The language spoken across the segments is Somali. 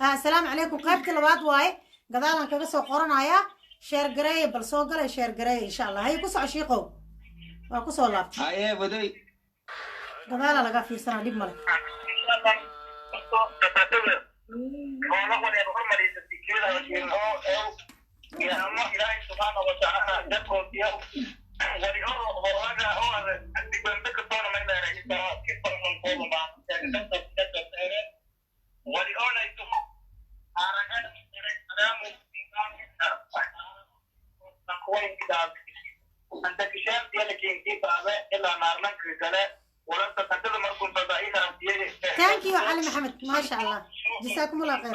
Ha, asalaamu calaykum. Qaybtii labaad waaye, gadaalan kaga soo qoranayaa. Share gareeya, bal soo galay, share gareeya, insha Allah. Haye, ku soco, shiiqow, waa kusoo laabtay. Haye, wadoy. Gadaala laga fiirsanaa, dhib male. Ilaahay subxaana watacaala dadkoodiyo wali oo wali oonayso Thank you, Cali Maxamed, maasha Allah, jasaakum Allah khayr.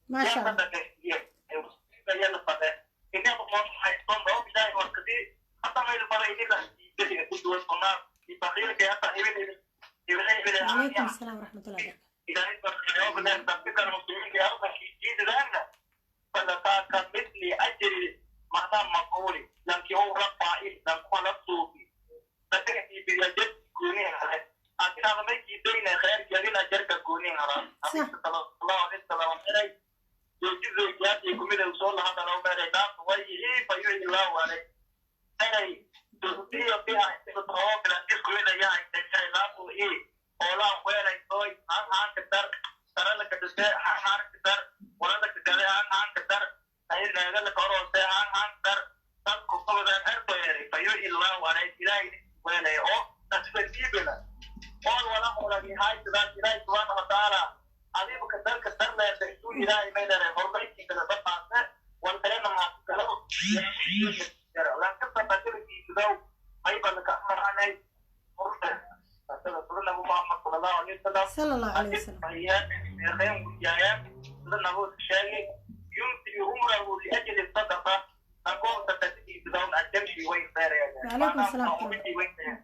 Maasha Allah. Maasha Allah. Calaykum asalaam waraxmat ullahi barakatu. Sala Allahu calayh wasalam. Wacalaykum asalaam waraxmatullah.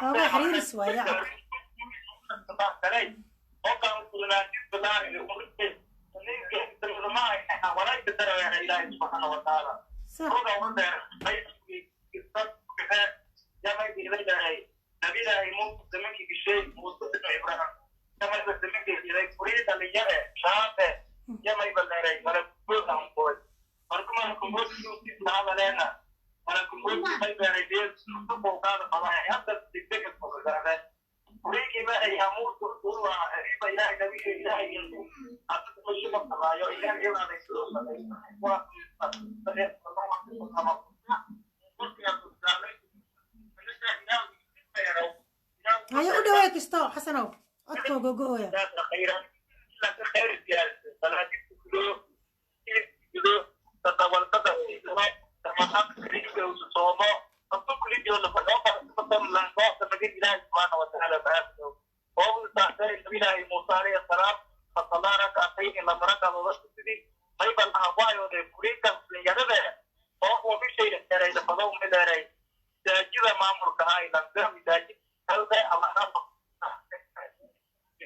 Hoogaa xiriiris waaye codka. Sax. Haye, u dhawaay kisto, Xasanow, codkoo gogo-ooya. سبحانه وتعالى بهذا وهو تعالى موسى عليه السلام فصلى ركعتين لما ركع وسجد طيب الأعضاء والكريكا يربع وهو بشيء ترى إذا فضوا من داري تاجد مامور كهاي لم تاجد هذا الله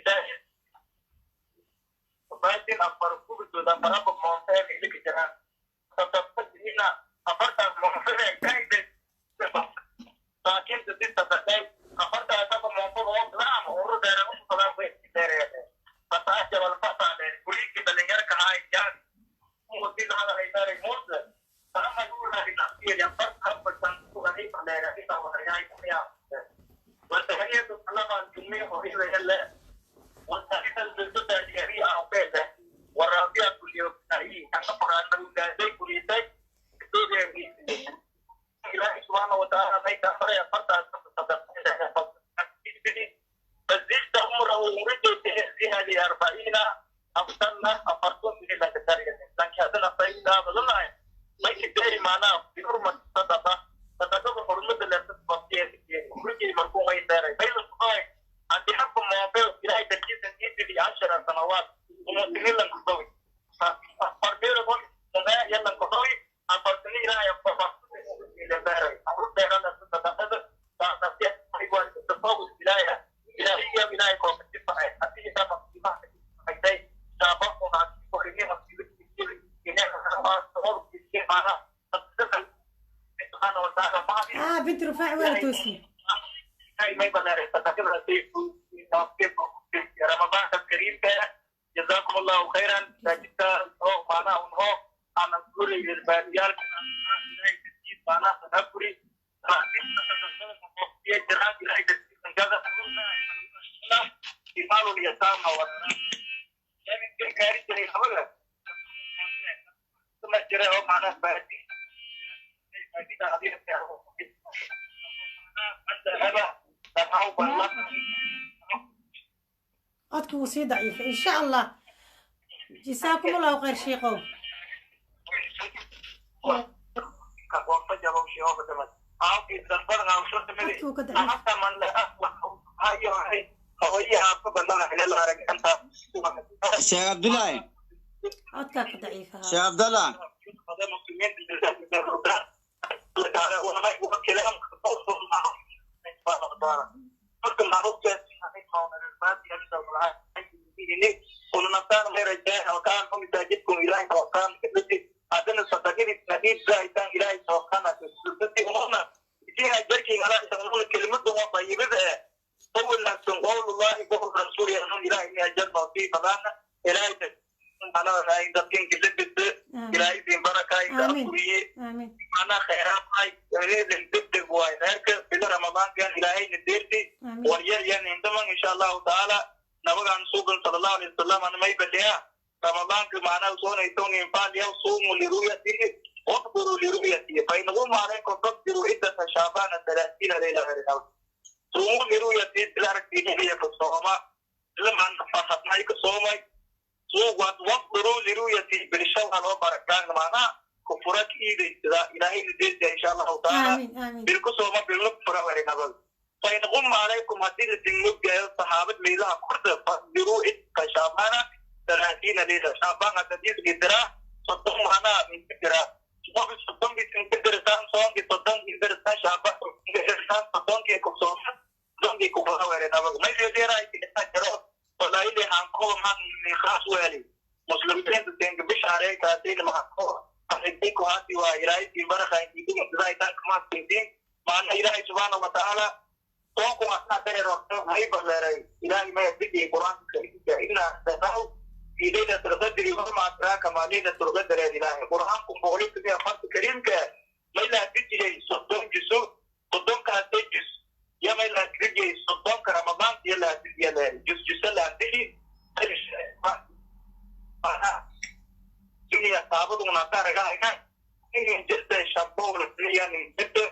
تاجد بعدين أفرقوا بدون فرق مونتاج اللي كده فتفتحنا أفرت مونتاج كايد لكن تستطيع أفرت هذا مونتاج لا مورد داري مصطلح داري فتاجر الفتاة كريكا اللي يركع هاي جان مودين على هيدار الموت فأما يقول هذه التفسير ينفرد حب الصندوق غريب على رئيسه ورعايته والتهيئة الطلبة الجميع وهي إلا والثالثة البلدة الجارية عقيدة والرابعة كل يوم أن قرآن الولادي كل يوم إلهي سبحانه وتعالى ما يتأخر يفرد فزدت عمره ورد فيها ل40 أفضلنا أفرتون من الله تساريا لكن هذا الطريق هذا لا ما يدري معناه في حرمة الصدقة صدقة حرمة اللي تتبقى خرج مركوم غير داري بين الصداع عندي حق موافق إلهي تركيز في 10 سنوات ومسلمين لن تضوي أفرتون وما يلا تضوي أفرتني إلهي أفرتني إلى داري أرد إلى الصدقة تعطيه التفاوض إلهي إلهي إلهي بنت رفاعي ولا توسي رمضان الكريم جزاكم الله خيرا codku wuu sii daciifay insha allah jasaakum allahu khayr shiiqow codku wuu ka daciifay sheekh cabdullaahi codkaa ka daciifa sheekh cabdallah Amiin. Amiin. Amiin. Waryaryan intaman insha allahu tacaala nabagaan suugan sala allahu alayhi wasalam ana may baliya ramadaanka macnaha soonaysoon infaaliyaw suumu liruyatihi waqduruu liruyatihi fain guma calaykum faqdiruu ciddata shaabaana 30 layla ghayrha suumu liruyatihi sila aragtiiniya ka sooma sila macna farxadnay ka soomay suuqaad waqduruu liruyatihi bilshawha loo barakaan macnaha kufura ka iidaysadaa ilaahayna deertiya insha allahu tacaala Amiin. Amiin. bil ku sooma bilna kufura warinabada فإن غم عليكم هدين الدنيا يا صحابة ميلها كرد فاصبروا إتك شعبانا 30 ليلة شعبان هتديس قدرة صدام معنا من قدرة صدام صدام بيتم قدرة سان صدام صدام قدرة سان شعبان قدرة سان صدام كي كوسوم صدام كي كوفا ورنا ما يدير راي كده ولا إلي هنقوم عن خاص والي مسلمين تنك بشارة كاتين مع أحبك هاتي وإلهي في بركة يدوم إذا تنك ما تنتين مع إلهي سبحانه وتعالى soonku asaa dareerorto hay baleeray ilaahay ma yadigi qur-aanka kariimka inaa anzalnaahu fii laylati lqadri wama adraaka maa laylatu lqadri ilaahay qur-aanku 104 kariimka maylaa dijiyay 30 juso soddonkaasay jus iyo maylaa dijiyay 30-ka ramadaanka iyo laa dijiya leeray jus juso laa diji dunya saabaduna daragahayna inin jirta shabowla inin jirta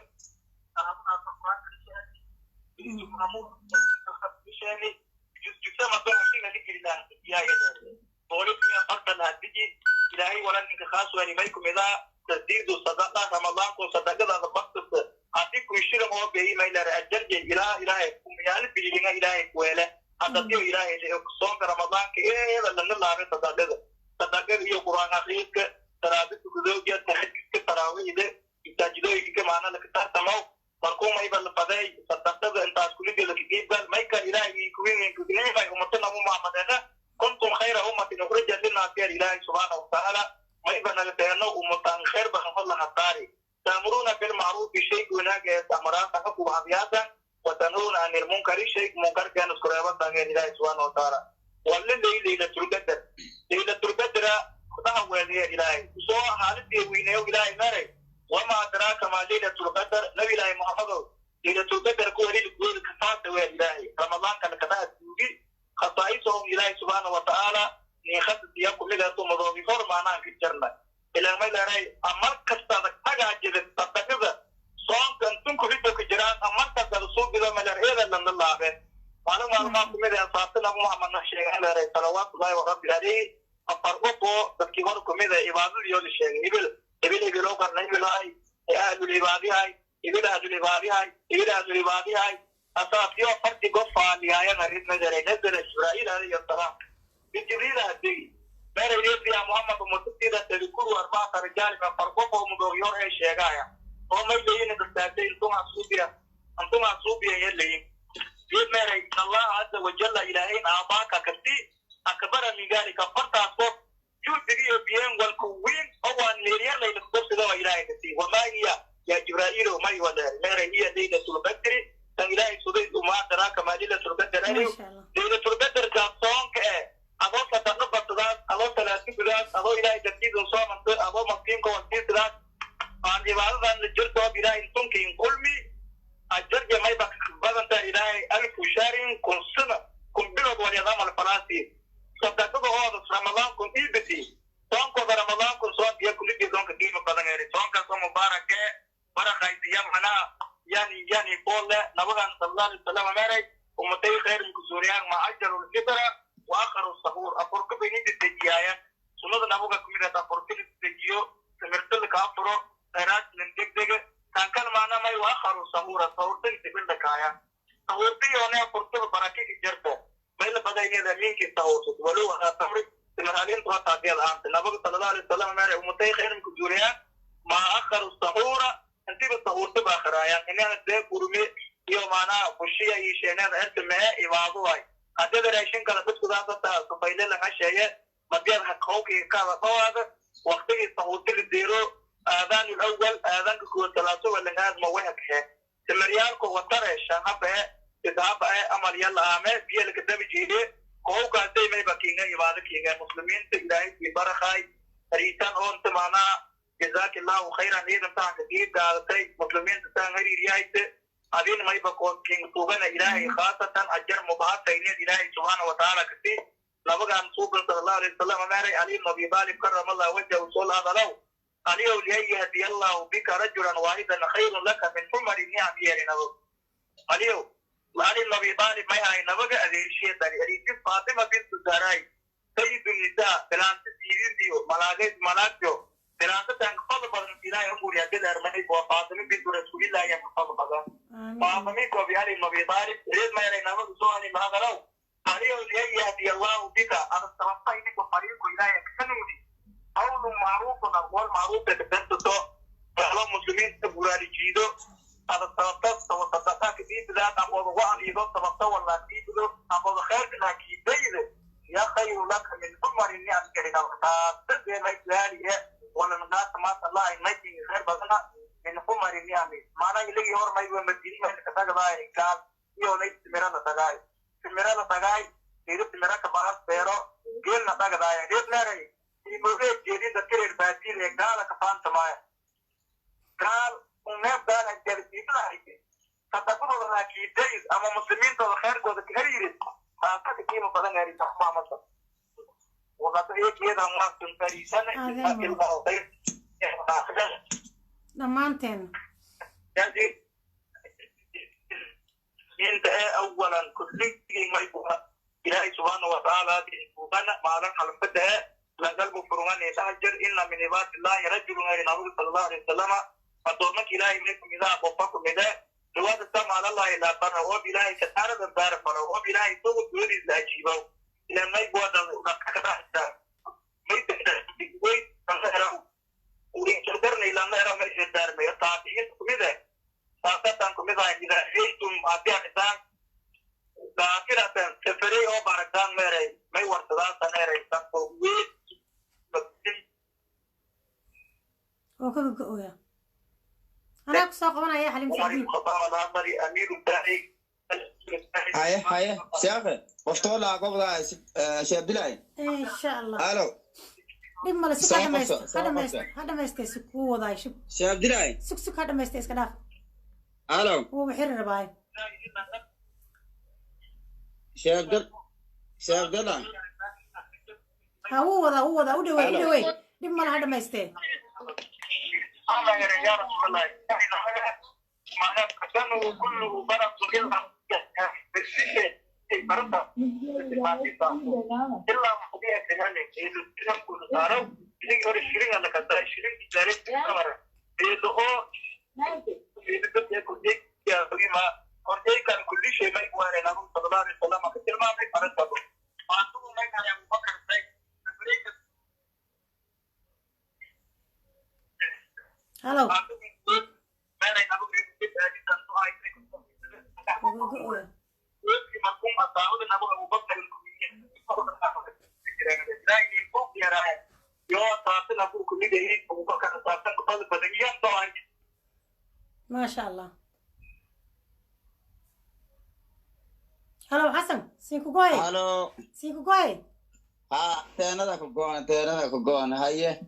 ilaahay wala ninka khaas waani may kumidaa tasdiidu sadaqa ramadaanku sadaqadaada baktasta haddii ku ishira sawaabkeeyi maylare ajarje ilaa ilaahay kumiyaal bililinga ilaahay kuweele hadadiyo ilaahay soonka ramadaanka eeda lana laabay sadaqada sadaqada iyo qur-aan akhriiska salaada tukadooga tahajjudka taraawiixda masaajidooyinka maana laka tartamaw markuu mayba la faday sadaqada intaas kuligeeda lakageybgal mayka ilaahay kuwinkugnimay ummatana u maamadeena kuntum khayra ummatin ukhrijat linnaasi ilaahay subxaana watacaala mayba naga teeno ummatan khayr badan fadla hasaari taamuruuna bilmacruufi shayga wanaaga ee amaraanta ka kubahabyaadan watanhuuna can ilmunkari shayga munkarkeena isku reebataneen ilaahay subxaana watacaala walla leylatulqadar leylatulqadra kudaha weeliye ilaahay soo xaaladii weyneeyo ilaahay maray wama adraaka maa leylatulqadar nabi ilaahay muxamadow leylatulqadar ku welil guuri kafaata weel ilaahay ramadaanka lakadaha duugi khasaa'isohum ilaahay subxaana watacaala niikhadasiya kumideetu madoobi hor maanaan ka jarna ilaa may leeray amar kastaada hagaajida sadaqada soonka intunku riddo ka jiraan amar kastaada suubido maleer eeda lana laabeen maalin maalmaa kumid ee asaabta nabi muxamed sheegay leeray salawaatullaahi warabbi calayhi afar qof oo dadkii hor kumid ee cibaadadii la sheegay ibil ibil ibiloo qarna ibilahay ee ahlul cibaadihay ibil ahlul cibaadihay ibil ahlul cibaadihay asaabtiyo afartii gof faaliyaayana rid madaray nazala jibraa'iil alayhi asalaam bijibriil hadegi meerayleed ya muhammad umatida tadkuru arbacata rijaal min farqof oo mudoogiyor ee sheegaya oo may leeyihin dastaatay intumaa suubiya antumaa suubiya yeleyin yid meeray allah caza wajalla ilaahayn aabaaka kasi akbara min dalika fartaas qof juudigiyo biyeen walku weyn oo waan meeryar layla kubsida waa ilaahay kasi wamaa hiya ya jibraa'iilo may waleer meeray hiya laylatulqadri tan ilaahay suday uma adraaka maa laylatulqadr maasha allah laylatulqadarka soonka eh adoo sadaqo badsadaas adoo talaasugudaas adoo ilaahay dartiisun soomanto adoo maskiinka wansiisidaas aan cibaadadan la jirtoob ilaahay intunkiin kulmi ajarja mayba badanta ilaahay alfu shaarin kun sana kun bilood walyadamal falaasi sadaqada ooda ramadaan kun iibiti soonkooda ramadaan kun soon iyo kuligii soonka qiimo badan eeri soonkaas oo mubaarake barakaysiya macnaha yani foole nabagan sala allahu alay wasalam meeray ummatay khayr mukusuuriyaan ma ajaru lfitra wa akharu sahuur afurka bay ninka dejiyaayaan sunnada nabaga kumid ah afurka la dejiyo timirta laka afuro khayraad lan degdega tan kal maana may wa akharu sahuura sahuurta tibinda kaaya sahuurtiyoone afurtada barakiki jarta may la badayneeda miinkii sahuurtad walow ahaa tamri timirhalintu hataa hadiyad ahaanta nabaga sala allahu alay wasalam meeray ummatay khayr mukusuuriyaan ma akharu sahuura intiba sahuurta ba akhraayaan inana dee gurme iyo maanaha bushiya iyo sheenada erta mee ibaado waay haddii raashin kala dadkudaasata sufayle laga sheeye madiyad hakowkii kada dhawaada waqtigii sahuurta la deero aadaan lawal aadaanka kuwa salaaso walangaad ma wehakhe timaryaalko watare shanhabae tidhabae amal yalla aame biyo laka dabi jiide kowkaasay mayba kiinga ibaado kiinga muslimiinta ilaahay kii barakhaay hariitaan oonta maanaha jazaak allahu khayran ciidan taanka kiib gaadatay muslimiinta taan hariiryahayse adin mayba kiin tuugana ilaahay khaasatan ajar mubahatayneed ilaahay subxaana watacaala kasi nabagaan suuban sala allahu alayhi wasalam meeray ali ibn abi talib karama allah wajhahu soo laadalow aliyow lian yahdiya allahu bika rajulan waaxidan khayrun laka min xumari nicam yeerinado aliyow ali ibn abi talib may ahay nabaga adeershiye dali aliijin faatima bintu zahraay sayidu nisaa bilaanta siididiyo malaagayd malaagyo bilaanta tan fadl badan ilaahay u guuriya bilarmay waa faatima bintu rasuulillahi ka fadl badan aamiin فاطمة كوبي علي بن أبي طالب ريد ما يري نبغ سؤالي ما هذا لو علي لأن يهدي الله بك أنا استغفرت وطريق إلهي كنودي قول معروف أقوال معروف تبنتو فعلا مسلمين تبورالي جيدو هذا استغفرت وصدقاك دي بذات أقوال وعن إذا استغفرت ولا ديدو أقوال خير لك يديد يا خير لك من عمر النعم كريم تبدي ما يسالي ولا نقاط ما الله ما يجي خير بدنا min xumari nicami maanaa ilagii hor mayba madiinima katagadaay gaal iyonay timirada tagaay timirada tagaay ida timira ka bahan beero geelna dhagadaaya reer meeray imogeed jeedin dadka reer baadiida ee gaala ka faantamaaya gaal uneef gaala jarsiidada sadaqadooda laakiidays ama muslimiintooda kheyrkooda ka hariirid taasaka qiimo badan herisa maamasa waqad eegeeda maasun fariisana jazaakillahu khayr. Dhammaanteen. Inta ee awalan kulligii maybuha ilaahay subxaana watacaala tuugana maalin xalfada ee lagalbu furungan ee dhahajar ina min cibaadillahi rajulun ay nabigu sala allahu alayhi wasalama addoomanka ilaahay may kumidaa qofa kumide. لواذا سمع على الله إلى بره هو بإلهي كتارة بارة فره هو بإلهي توقف يريد لأجيبه إلى ما يبغى ما يتحدث ويقدرنا إلى ما يرى ما يقدر ما يتعطيه كمذا خاصة كمذا إذا عشتم أبيع إنسان ذاكرة سفري أو باركان ميري ما يورث ميري تقوي وكذا أنا كسوق أنا يا حليم سعدي هاي هاي شافه وفتولا قبضة شيخ عبد الله إن شاء الله ألو لما لا سك هذا ما هذا ما يستسكو وضعي شوف شيخ عبد الله سك سك هذا ما يستسكو ألو هو بحر رباي شيخ عبد الله هو وضع هو وضع ودوي ودوي لما لا هذا ما يستي الله يا رسول الله ما كانوا كله برد إلا إلا مخبئة كذلك إذا كل صاروا يقول الشرين على كذا الشرين جاري كمرة إذا هو إذا كنت يكون يا ما أرجع كان كل شيء ما يقوى على نبي صلى الله عليه وسلم كثير ما في فرق ما تو ما كان أبو بكر هلو ما شاء الله. هلو حسن سيكو جوي. هلو سيكو جوي. ها تينا كوغون تينا كوغون هاي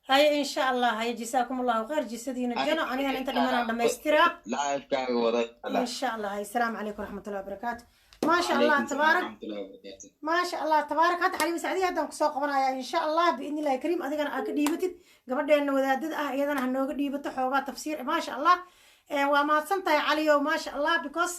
هاي إن شاء الله هاي جزاكم الله خير جسدين الجنة أنا أنت لما أنا دمسترا لايف كاغ إن شاء الله. هاي السلام عليكم ورحمة الله وبركاته. ما شاء الله تبارك ما شاء الله تبارك. هذا حليم سعدي هذا كسوق قبنا إن شاء الله بإذن الله الكريم أديك أنا أكديبتد قبل إنه وذا أيضا هنوج ديبته حوجات تفسير ما شاء الله. وما سنتي عليه ما شاء الله because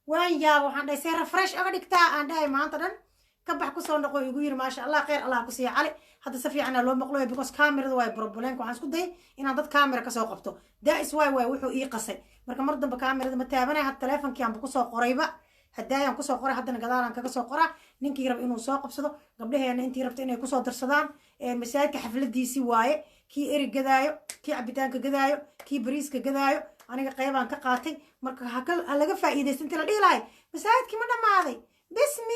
وين يا وحنا يصير فريش أقدر كتا عندها ما أنت كبح كسر نقول يقول ما شاء الله خير الله كسي علي هذا سفي عنا لو مقلوب because كاميرا واي بروبلين وحنا سكت ده إن عندك كاميرا كسر قبته ده إس واي واي وحو إيه قصي مركب مرة بكاميرا متابعنا حتى التلفون كان بكسر قريبة هدايا كسر قرا حتى نقدر كسر قرا نينك يرب إنه ساق بصده قبلها يعني أنت ربت إنه كسر درسدان مساك حفلة دي سي واي كي إير جدايو كي عبيتان كجدايو كي بريس كجدايو أنا قيبان كقاتي مركب هكل هلاقي فائدة سنت لا دي لاي مساعد كمان ما هذي بسم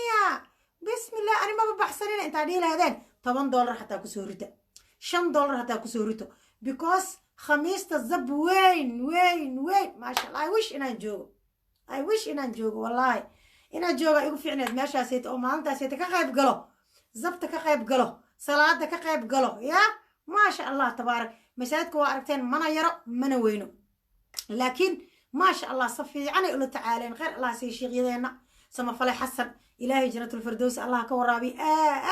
بسم الله أنا ما ببحثني أنت عديل هذين $8 حتى كسورته $5 حتى كسورته because خميس الزب وين وين وين ما شاء الله. I wish إن جوجو I wish إن جوجو والله إن جوجو يقول في عنا ماشي سيت أو ما أنت سيت كخيب قلو زبط كخيب قلو صلاة كخيب قلو يا ما شاء الله تبارك. مساعدك وعرفتين منا يرى منا وينه لكن ما شاء الله صفي أنا يقول تعالين غير الله سي شيخ يدينا سما فلي حسن إلهي جنة الفردوس الله كورابي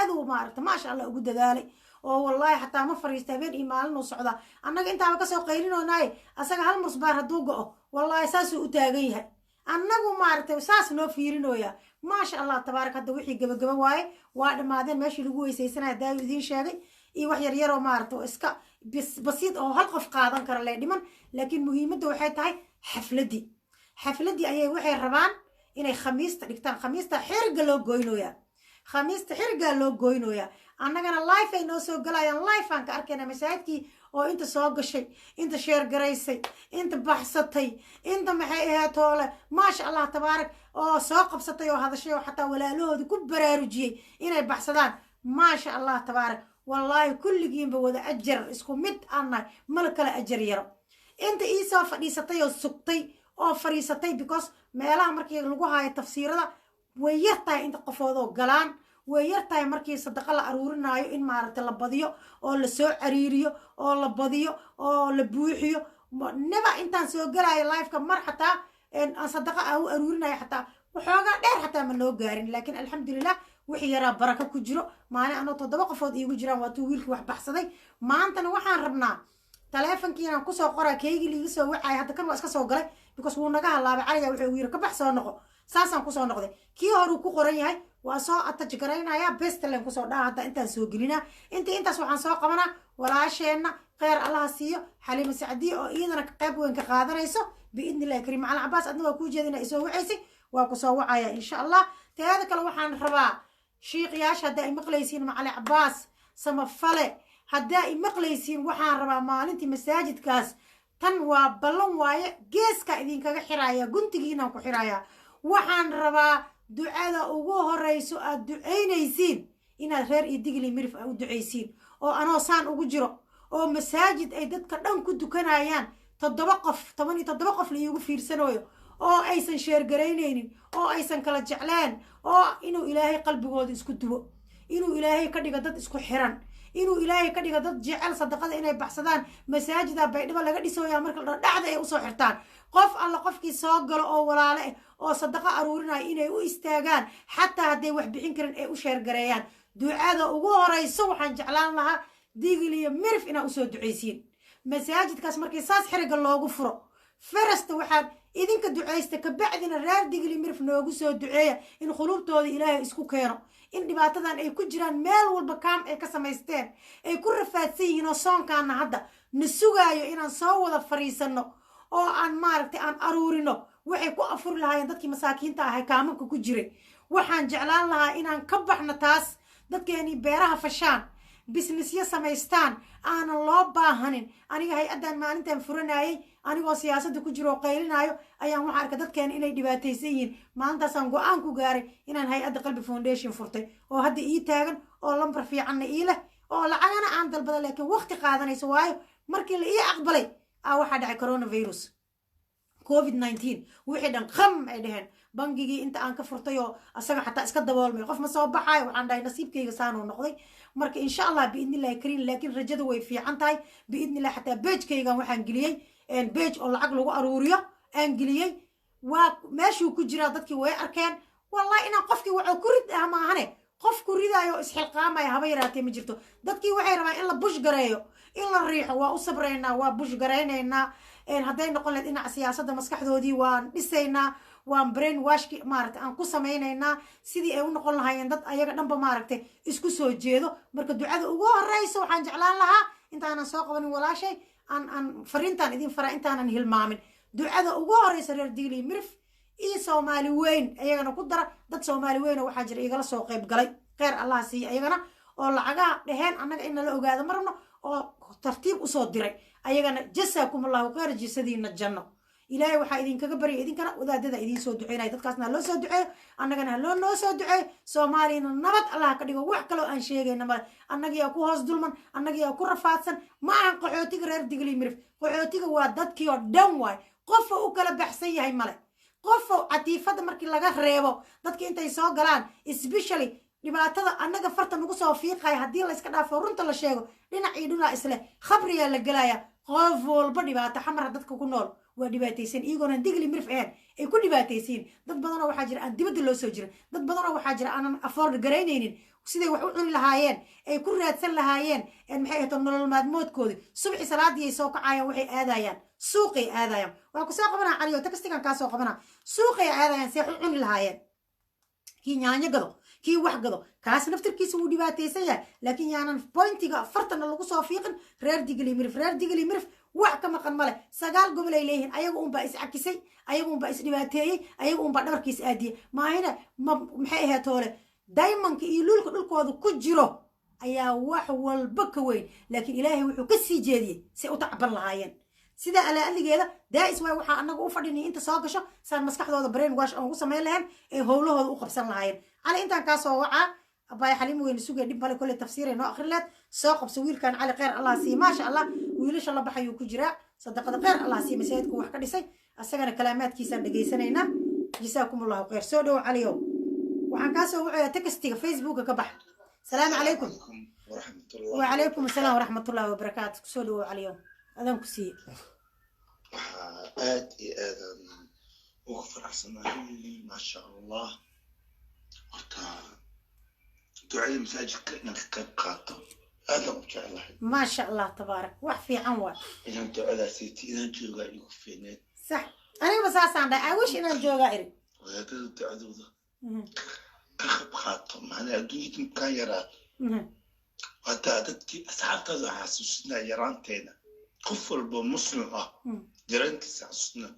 أذو ما عرفت ما شاء الله أقول ذلك والله حتى ما فريستابين إيمالنا وصعدا أنا أنت عم كسر قيلين وناي أسرع هالمصباح هدوقه والله أساسه أتاجيها أنا ما عرفت أساس نو فيرين ويا ما شاء الله تبارك هذا وحي جب جب واي وعد ما ذن ماشي لقوه سيسنا دا يدين شاقي إيه وحي ريرو ما عرفت إسكا بس بسيط أو هالقف قاعدن كر الله دمن لكن مهمته وحياتها حفلتي حفلتي أي وحي الربان إني خميس تريكتان خميس تحرق لو جوينويا خميس تحرق لو جوينويا أنا كان لايف إنه سو قلايا لايف أنك أركنا مساعدكي أو أنت سوق شيء أنت شير جريسي أنت بحثتي أنت محيها طولة ما شاء الله تبارك أو سوق بسطي وهذا الشيء وحتى ولا له كبر رجي إني بحثدان ما شاء الله تبارك. والله كل جيم بودا أجر إسكو مد أنا ملك لا أجر يرى أنت إيسا فريستي وسقطي أو فريستي because meelaha markii lagu hayo tafsiirada way yartahay inta qofoodoo galaan way yartahay markii sadaqa la aruurinayo in maaragtay la badiyo oo la soo cariiriyo oo la badiyo oo la buuxiyo neba intaan soo galayo live-ka mar xataa aan sadaqa aan u aruurinayo xataa waxoogaa dheer xataa ma noo gaarin laakiin alxamdulilah wixii yaraa baraka ku jiro maalin anoo 7 qofood iigu jiraan waa tuu wiilkii wax baxsaday. Maantana waxaan rabnaa taleefankiinaan kusoo qoraa keygii liiga soo wacaya hadda kan waa iska soo galay because wuu naga halaabay caliga wuxuu ugu yiri ka bax soo noqo saasaan kusoo noqday kii horuu ku qoran yahay waa soo attach garaynayaa bestelen kusoo dhaha hadda intaan soo gelinaa intaas waxaan soo qabanaa walaasheenna kheyr allaha siiyo Xaliima Sacdiye oo iyadana qayb weyn ka qaadanayso Biidni Illahi Kariim. Macalin Cabaas, adna waa kuu jeeda inaa isoo wacaysay, waa ku soo wacaya insha Allah. Teeda kale, waxaan rabaa shiiqyaasha, haddaa i maqlaysiin, Macalin Cabaas Samafale, haddaa i maqlaysiin, waxaan rabaa maalintii masaajidkaas, tan waa ballan waaye, geeska idinkaga xiraaya, guntigiinaan ku xirayaa. Waxaan rabaa ducada ugu horeyso aad ducaynaysiin inaad reer iyo Digli Mirif a u ducaysiin, oo anoo saan ugu jiro oo masaajid ay dadka dhan ku dukanayaan, 7 qof, 17 qof la iigu fiirsanayo, oo aysan share garaynaynin, oo aysan kala jecleen, oo inuu Ilaahay qalbigooda isku duwo, inuu Ilaahay ka dhigo dad isku xiran, inuu Ilaahay ka dhigo dad jecel sadaqada inay baxsadaan. Masaajida Baydhabo laga dhisooyaa marka la dhacda ay usoo xirtaan, qof alla qofkii soo galo oo walaale ah oo sadaqa aruurinaya inay u istaagaan, xataa hadday wax bixin karin ay u share gareeyaan. Ducada ugu horeyso waxaan jeclaan lahaa Digiliyo Mirif inaa usoo ducaysiin masaajidkaas markii saas xiriga loogu furo. First waxaad idinka ducaysta, kabacdina reer Digli Mirif noogu soo duceeya in khuluubtooda Ilaahay isku keeno, in dhibaatadan ay ku jiraan, meel walba kaam ay ka samaysteen, ay ku rafaadsan yihiin, oo soonkaana hadda na sugaayo inaan soo wada fariisanno oo aan maaragtay aan aruurino waxay ku afuri lahaayeen dadkii masaakiinta ahay kaamamka ku jiray. Waxaan jeclaan lahaa inaan ka baxno taas, dadkeenii beeraha fashaan, businessyo samaystaan, aanan loo baahanin. Aniga hay-addan maalintan furanayay, anigoo siyaasadda ku jiro oo qaylinaayo, ayaan waxaa arkay dadkeena inay dhibaataysan yihiin. Maalintaasaan go-aan ku gaaray inaan hay-adda Qalbi Foundation furtay, oo hadda ii taagan, oo lambar fiicanna ii leh, oo lacagana aan dalbada, laakiin waqti qaadanayso, waayo markii la ii aqbalay a waxaa dhacay coronavirus, COVID-19, wixii dhan qam ay dheheen. Bangigii inta aan ka furtay oo asaga xataa iska daboolmay, qof ma soo baxaayo. Waxaan dhahay nasiibkayga saanuu noqday. Marka insha Allah, biidnillahi kariim, laakiin rajada way fiican tahay biidnillah. Xataa pagekaygan waxaan geliyey page oo lacag lagu aruuriyo aan geliyey, waa meeshuu ku jiraa, dadkii way arkeen. Wallahi inaan qofkii waxuu ku rid ah maahane, qof ku ridaayo oo isxilqaamaya haba yaraatee ma jirto. Dadkii waxay rabaan in la push gareeyo, in la riixo. Waa u sabraynaa, waa push garaynaynaa. Hadday noqon lahayd dhinaca siyaasadda, maskaxdoodii waan dhisaynaa, waan brain washki maaragtay aan ku samaynaynaa sidii ay u noqon lahaayeen dad ayaga dhanba maaragtay isku soo jeedo. Marka ducada ugu horeyso waxaan jeclaan lahaa, intaanan soo qabanin walaashay, aan fariintaan idin faraa intaanan hilmaamin, ducada ugu horeysa reer Digli Mirif iyo Soomaali weyn ayagana ku dara. Dad Soomaali weyn oo waxaa jira igala soo qayb galay, kheyr Allah siiya ayagana, oo lacagaha dheheen annaga in nala ogaado marno, oo tartiib usoo diray ayagana. Jasaakum Allahu kheyr, jisadiina janno Ilaahay waxaa idinkaga baryay. Idinkana wadaadada idiin soo duceynaya, dadkaasna ha loo soo duceeyo, annagana ha loo noo soo duceeyo. Soomaaliyana nabad Allah ka dhigo. Wax kaloo aan sheegayna male. Annagiyaa ku hoos dulman, annagiyaa ku rafaadsan. Ma ahan qaxootiga reer Digli Mirif, qaxootiga waa dadkii oo dhan waay. Qofa u kala baxsan yahay male, qofa catiifada markii laga reebo dadka intay soo galaan, especially dhibaatada annaga farta nagu soo fiiqaya, haddii la iska dhaafo, runta la sheego, dhinac iyo dhinac isleh khabriyaa la gelaya. Qof walba dhibaato xamara dadka ku nool waa dhibaataysan, iyagoona Digli Mirif ahayn ay ku dhibaataysiin. Dad badanoo waxaa jira aan dibadda loo soo jirin, dad badanoo waxaa jira aanan afford garaynaynin siday wax u cuni lahaayeen, ay ku raadsan lahaayeen, maxay ahto, nolol maalmoodkoodi. Subxi salaadii ay soo kacayaan, waxay aadayaan suuqay aadayaan. Waa kusoo qabanaa Caliyo, textigan kaa soo qabanaa. Suuqay aadayaan see wax u cuni lahaayeen. Kii nyaanyo gado, kii wax gado, kaas naftirkiisa wuu dhibaataysan yahay. Laakiin yaanan pointiga fartana lagu soo fiiqin reer Digli Mirif. Reer Digli Mirif wax ka maqan male, 9 gobol ay leeyihiin. Ayaga unbaa is cakisay, ayaga unbaa is dhibaateeyey, ayaga unbaa dhabarkiis aadiyey. Maahina ma maxay ahayd toole, diamondka iyo luulka dhulkooda ku jiro ayaa wax walba ka weyn, laakiin Ilaahay wuxuu ka sii jeediyey say u tacban lahaayeen. Sidaa alaaligeeda daa'is waay. Waxaa annaga u fadhinay inta soo gasho saan maskaxdooda brain wash aan ugu samayn lahayn, ay howlahooda u qabsan lahaayeen. Cali intaan kaa soo wacaa, abaay Xaliim weyne sugaya, dhib male, kolley tafsiiray noo akhri leed. Soo qabso wiilkan Cali, kheyr Allah siiya. Maasha Allah, wiilasha la baxayuu ku jiraa sadaqada, kheyr Allah siiya. Masaajidku wax ka dhisay, asagana kalaamaadkiisaan dhegaysanaynaa. Jasaakum Allahu kheyr. Soo dhowo Caliyow, waxaan kaa soo wacayaa textiga Facebooka ka bax. Salaamu calaykum. Wacalaykum asalaam waraxmat ullahi wabarakaatu. Kusoo dhowo Caliyow, adaan ku siiye. Waxaa aad iyo aadaan ugu faraxsanahay, maasha Allah. Horta ducada masaajidka inaan ka qayb qaato aadaan u jeclahay. Maasha Allah, tabaarak, wax fiican waay. Inaan ducadaasayta inaan joogaa igu fiicneed. Sax, anigaba saasaan dhahay, I wish inaan joogaa iri. Wadaadada ducadooda ka qayb qaato, macnaa adduunyada markaan yaraa, haddaa dadkii asxaabtaada xasuusinaa yaraanteena, qof walba muslim ah yaraantiisa xasuusina.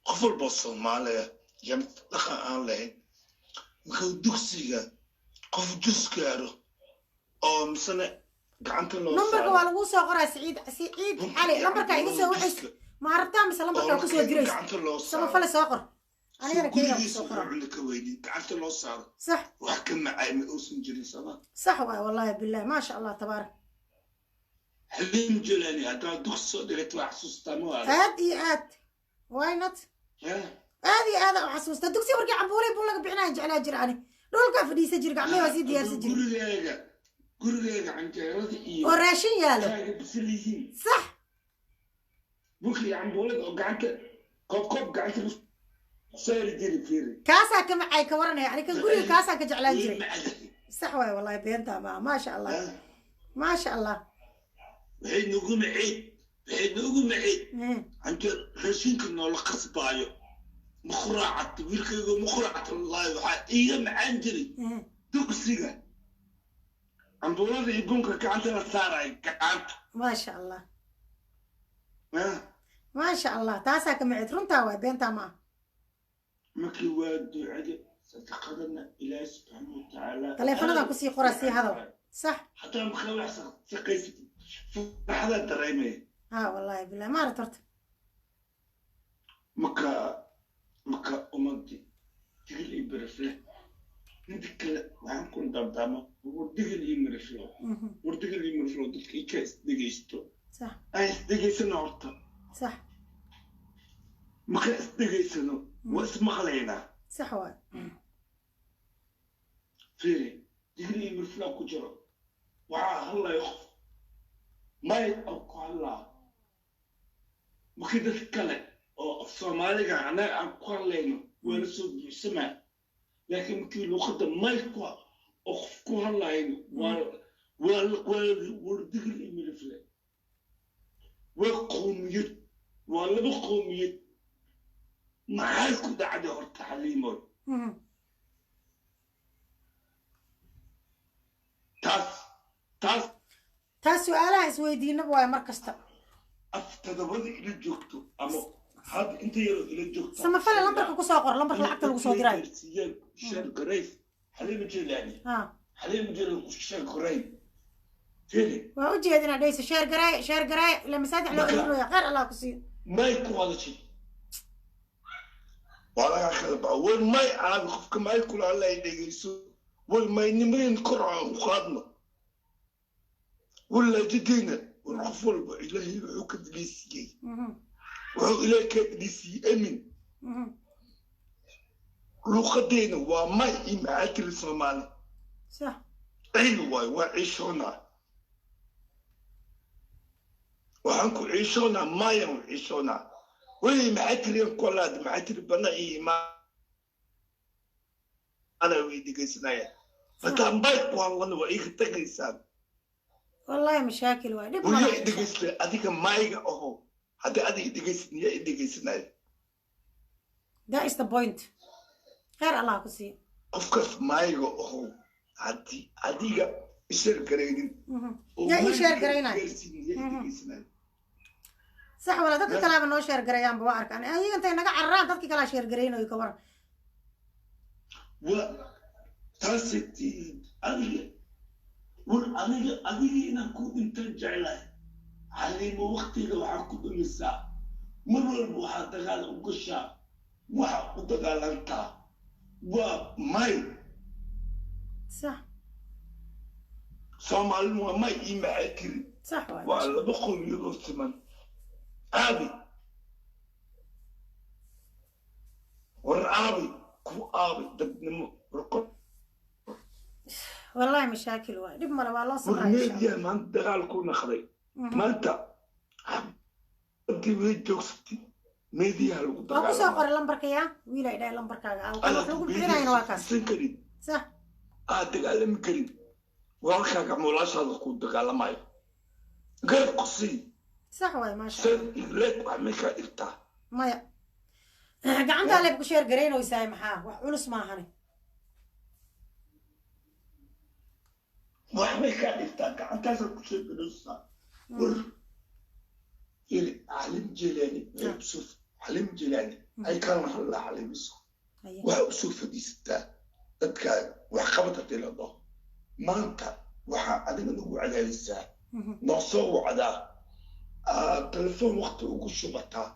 Qof walba Soomaaliya iyo mid dhaqan aan lahayn markuu dugsiga qof jus gaaro oo misena gacanta loo Numberka saaro waa laguu soo qoraa. Siciid, Siciid Bunka Cali, iyo lambarkaa iga soo cambuulada wacaysa duska ma rabtaa mise oo lambarkaa la kusoo keeno diraysa? Gacanta loo saaro Samafale soo qor, anigana soo keygaa gurigiisa kusoo wuxuu qoraa. Cuni ka weynin gacanta loo saaro. Wax ka macay ma uusan jirin sama. Sax waay, wallahi billahi, maasha Allah, tabaarak. Xaliim Jelani, haddaa dugsi soo dhigatay, waa xasuustaa ma waala? Aad iyo aad, why not? Aad iyo aad u xasuusta dugsiga markii cambuulay bun laga bixinaya, jeclaa jira ani, dhulkaa fadhiisa jir, gacmahi waa sii diyaarsan jir. Gurigaaga canjeerada iyo Oo raashin yaalo. Shaaga bisil yihiin. Bunka iyo cambuulada oo gacanta koob koob gacanta lagu saari jiray, fiiri. Kaasaa ka macay, ka waranaya ani kan guriga kaasaa ka jeclaan Way jiray. Macdahay. Sax waay, wallahi beentaa maa, maasha Allah, maasha Allah. Waxay noogu maciid canjeer raashinka noola qasbaayo ma quraacata wiilkayga, ma quraacata. Wallaahi waxaa iiga macaan jiray dugsiga cambuulada iyo bunka gacanta la saarayo gacanta. Maasha Allah, maasha Allah, taasaa ka maciid, runtaa waay, beentaa ma ah. Markii waa ducada sadaqadana Ilaahi subxaana watacaala Taleefanadan kusii qoraa, sii hadal, sax. Hataa markaa wax shaqaysatid farxadaa dareemaya. Ha, wallahi billahi, maarat horta. Marka ummadii Digil iyo Mirifle, inta kale waxaan ku dardaarma, war Digil iyo Miriflo, war Digil iyo Miriflo, dadka ika isdhegaysto, aan isdhegaysano horta. Markaan isdhegaysano waa ismaqlaynaa. Sax waay. Fiiri, Digil iyo Mirifla ku jiro waxaa hadlaya qof may oo ku hadlaa, markii dad kale oo af Soomaaliga annaga aan ku hadlayno waa la soo buuxsamaa, laakiin markii luuqadda may ku oo qof ku hadlayno waa war Digil iyo Mirifle waa qowmiyad, waa laba qowmiyad. Maxay ku dhacday horta, Xaliimoy? Taas Taas su-aalaha isweydiinaba waay mar kasta. Af todobada ila joogto ama hadda inta yaroo ila joogto. Samafale, lambarka kusoo qor, lambarka lacagta lagu soo diraayo. Gaarsiiyeen share gareys, Xaliima Jilaani. Xaliima Jilaani ku share gareey, fili. Waa u jeedinaa dhayso, share gareey, share gareey, ila masaajid loo ururaya, khayr Allah ku siiyo. May ku hadashay waa laga kala baxa. War may aabi qofka may kula hadlaya dhegeyso. War maynimayn kor aan u qaadno walaajadiina. War qof walba Ilaahay wuxuu ka dhegeysiiyey, wuxuu Ilaahay ka dhegeysiiyey amin. Luuqadeena waa may iyo maxaa tiri Soomaali. Ciil waayo, waa ciishoonaa, waxaan ku ciishoonaa mayan u ciishoonaa weli maxaa tiriyan kolaad maxaa tiri bana iyo imaana way dhegeysanayaan. Hataa may ku hadlana waa iga tagaysaan. Wallahi mashaakil waay, dhib Weliya malaha. I dhegeystay adiga mayga aho, haddii adiga dhegeysan yaa i dhegeysanaya? That is the point, khayr Allah ku siiyo. Qofkaas mayga aho haddii adiga i share garaynin oo Yaa ii mayga share garaynaya? Gaarsiin yaa i dhegeysanaya? Sax, wala dadka kalaaba noo share garayaanba waa arkaan, ayaga intay naga cararaan dadki kalaa share garaynayo, ka waran? Waa taasay tihiin adiga. War adiga inaan ku dhintaan jeclahay, Xaliimo. Waktiga waxaa ku dhumisaa mar walba, waxaa dagaal u gashaa, waxa u dagaalantaa waa may. Soomaalina waa may ii maxaa tiri. Sax waay. Waa laba qowmiyadoo siman. Aabi, war aabi ku aabi dadnimo war Wallahi mashaakil waay, dhib male, waa loo War sabraa insha Allah. Media maanta dagaal ku naqday. Maanta haddii way joogsatay meediyaha lagu Waa kusoo dagaalama. qoray lambarka, yaa wiil ay dhahay lambarkaaga aa wax lagu bixinayana waa kaas. San karin. Aad dagaalami karin walaalkaaga ama walaashaada ku dagaalamayo garab ku sii. Sax waay, maasha San Allah. Leeg wax may kaa dhigtaa? Maya, gacantaa leeb ku share garaynaysaa, maxaa wax culus maahane. Wax may kaa dhigtaa gacantaasaad ku sheeganaysaa? War ili Xalim Jelani, Yusuf Xalim Jelani. Ay kalena hadlaa Xaliimiso. Waxaa usoo fadhiisataa dadkaaga waxqabad haddii la dhaho. Maanta waxaa adiga nagu cadaadisaa, noo soo wacdaa, telefoon waqti ugu shubataa,